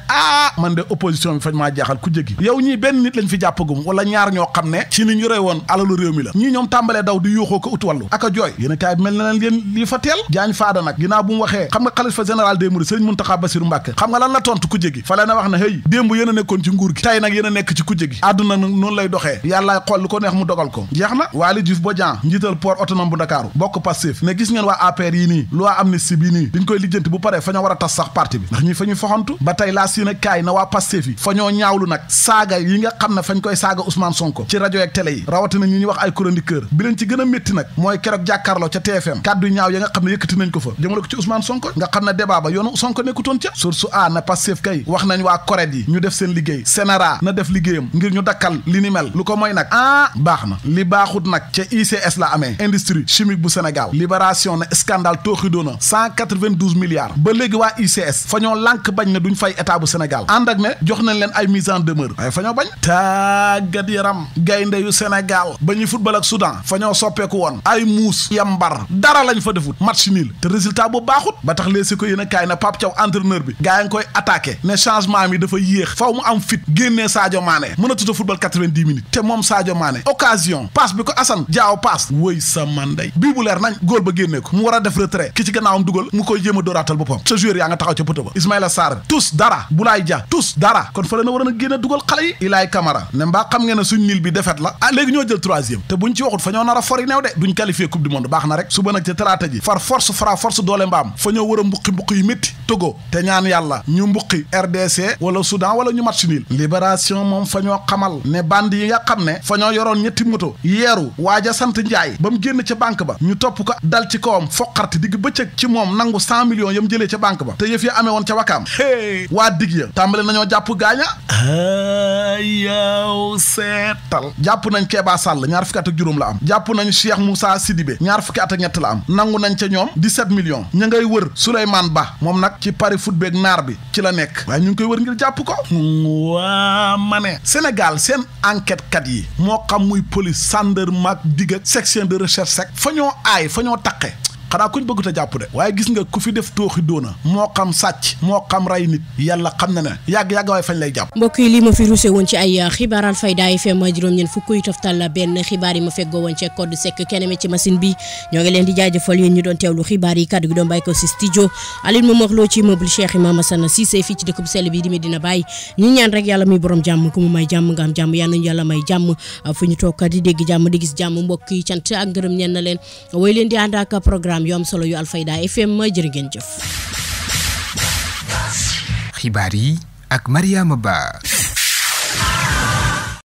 man de opposition bi fañ maa jaaxal ku jégi yow ñii benn nit lañ fi jàppagum wala ñaar ñoo xam ne ci ni ñu rey woon alalu réew mi la ñii ñoom tàmbalee daw di yuuxoo ko ut wàllu ak a jooy yéen kaay bi mel na leen yéen lii fa teel jaañ faada nag ginnaaw bu mu waxee xam nga xalifa général des mourides Serigne Mountakha Bassirou Mbacké xam nga lan la tontu ku jégi fa leen a wax ne hey démb yéen a nekkoon ci nguur gi tey nag yéen a nekk ci ku jégi àdduna nag noonu lay doxee yàllaay xool lu ko neex mu dogal ko jeex na Waly Diouf Bodian njiital port autonome bu Dakar bokk Pastef ne gis ngeen waa APR yi nii loi amnistie bi nii diñ koy lijjanti bu paree fa ñoo war a tas sax parti bi ndax ñi fa ñuy foxantu ba tey laa sine kaay na waa Pastef yi fa ñoo ñaawlu nag saaga yi nga xam ne fañ koy saaga Ousmane Sonko ci rajo ak télé yi rawatina ñu ñuy wax ay chroniqueur bi leen ci gën a métti nag mooy keroog jàkkaarloo ca TFM kàddu ñaaw ya nga xam ne yëkkati nañ ko fa jëmale ko ci Ousmane Sonko nga xam ne débat ba yoonu Sonko nekkutoon ca source a na Pastef kay wax nañ waa CORED yi ñu def seen liggéey Sénéra na def liggéeyam ngir ñu dakkal li ni mel lu ko mooy nag baax na li baaxut nag ca ICS la amee industrie chimique bu Sénégal libération ne scandale tooxi doona 192 milliards ba léegi waa ICS fa ñoo lànk bañ ne duñ fay état bu Sénégal ànd ak ne jox nañ leen ay mise en demeure waaye fa ñoo bañ tàggat yaram gaynde yu Sénégal ba ñuy football ak Soudan fa ñoo soppeeku woon ay muus yambar dara lañ fa defut match nul te résultat bu baaxut ba tax léegi si ko yéen a kaay na Pape Thiaw entraîneur bi gaa yi ngi koy attaqué ne changement mi dafa yéex faw mu am fit génnee Sadio Mané mën a tuta football 90 minutes te moom Sadio Mané occasion passe bi ko Assane Diao passe woy sa manday bii bu leer nañ góol ba génnee ko mu war a def retrait ki ci gannaawam dugal mu koy jéem a dóoraatal boppam sa joueur yaa nga taxaw ca poto ba Ismaïla Sarr tous dara Boulaye Dia tous dara kon fa la na war a génne dugal xale yi Ilaay Camara ne mbaa xam ngeen ne suñ nil bi défaite la léegi ñoo jël 3e te buñ ci waxut fa ñoo nar a fori neew de duñ qualifié coupe du monde baax na rek suba nag ca talaata ji far force fra force doole mbaam fa ñoo war a mbuqi yu métti Togo te ñaan yàlla ñu mbuqi RDC wala Soudan wala ñu match nul libération moom fa ñoo xamal ne bandi yi nga xam ne fa ñoo yoroon ñetti moto yeeru waaja sant Njaay ba mu génn ca banque ba ñu topp ko dal ci kawam foqarti digg bëccëg ci moom nangu 100 millions yam jëlee ca banque ba te yëf ya amee woon ca wakaam waa dig ya tàmbale nañoo jàpp gaaña yow seetal jàpp nañ Kéba Sall ñaar fukki at ak juróom la am jàpp nañ Cheikh Moussa Sidibé ñaar fukki at ak ñett la am nangu nañ ca ñoom 17 millions ña ngay wër Souleymane Ba moom nag ci Paris foot beeg naar bi ci la nekk waaye ñu ngi koy wër ngir jàpp ko waa ma ne Sénégal seen enquête kat yi moo xam muy police gendarmerie ak digg ak section de recherche sec fa ñoo aay fa ñoo taqe xanaa kuñ bëggut a jàpp de waaye gis nga ku fi def tooxi doona moo xam sàcc moo xam rey nit yàlla xam na ne yàgg waaye fañ lay jàpp. mbokk yi lii ma fi rusé woon ci ay xibaar Alfayda FM juróom-ñeent fukk yu toftal benn xibaar yi ma feggoo woon ci code sec kenn mi ci machine bi ñoo ngi leen di jaajëfal yéen ñu doon teewlu xibaar yi kaddu gi doon bàyyi ko si studio Aline Momar Lo ci meuble Cheikh Imam Assane Cissé fii ci dëkk bu sell bi di Medina Baye ñu ñaan rek yàlla muy borom jàmm ku mu may jàmm nga am jàmm yal nañu yàlla may jàmm fu ñu toog di dégg jàmm di gis jàmm mbokk yi cant ak ngërëm ñeen na leen way leen di ànd ak programme yu am solo yu Alfayda FM jërë ngeen jëf. xibaar yi ak Mariama Ba.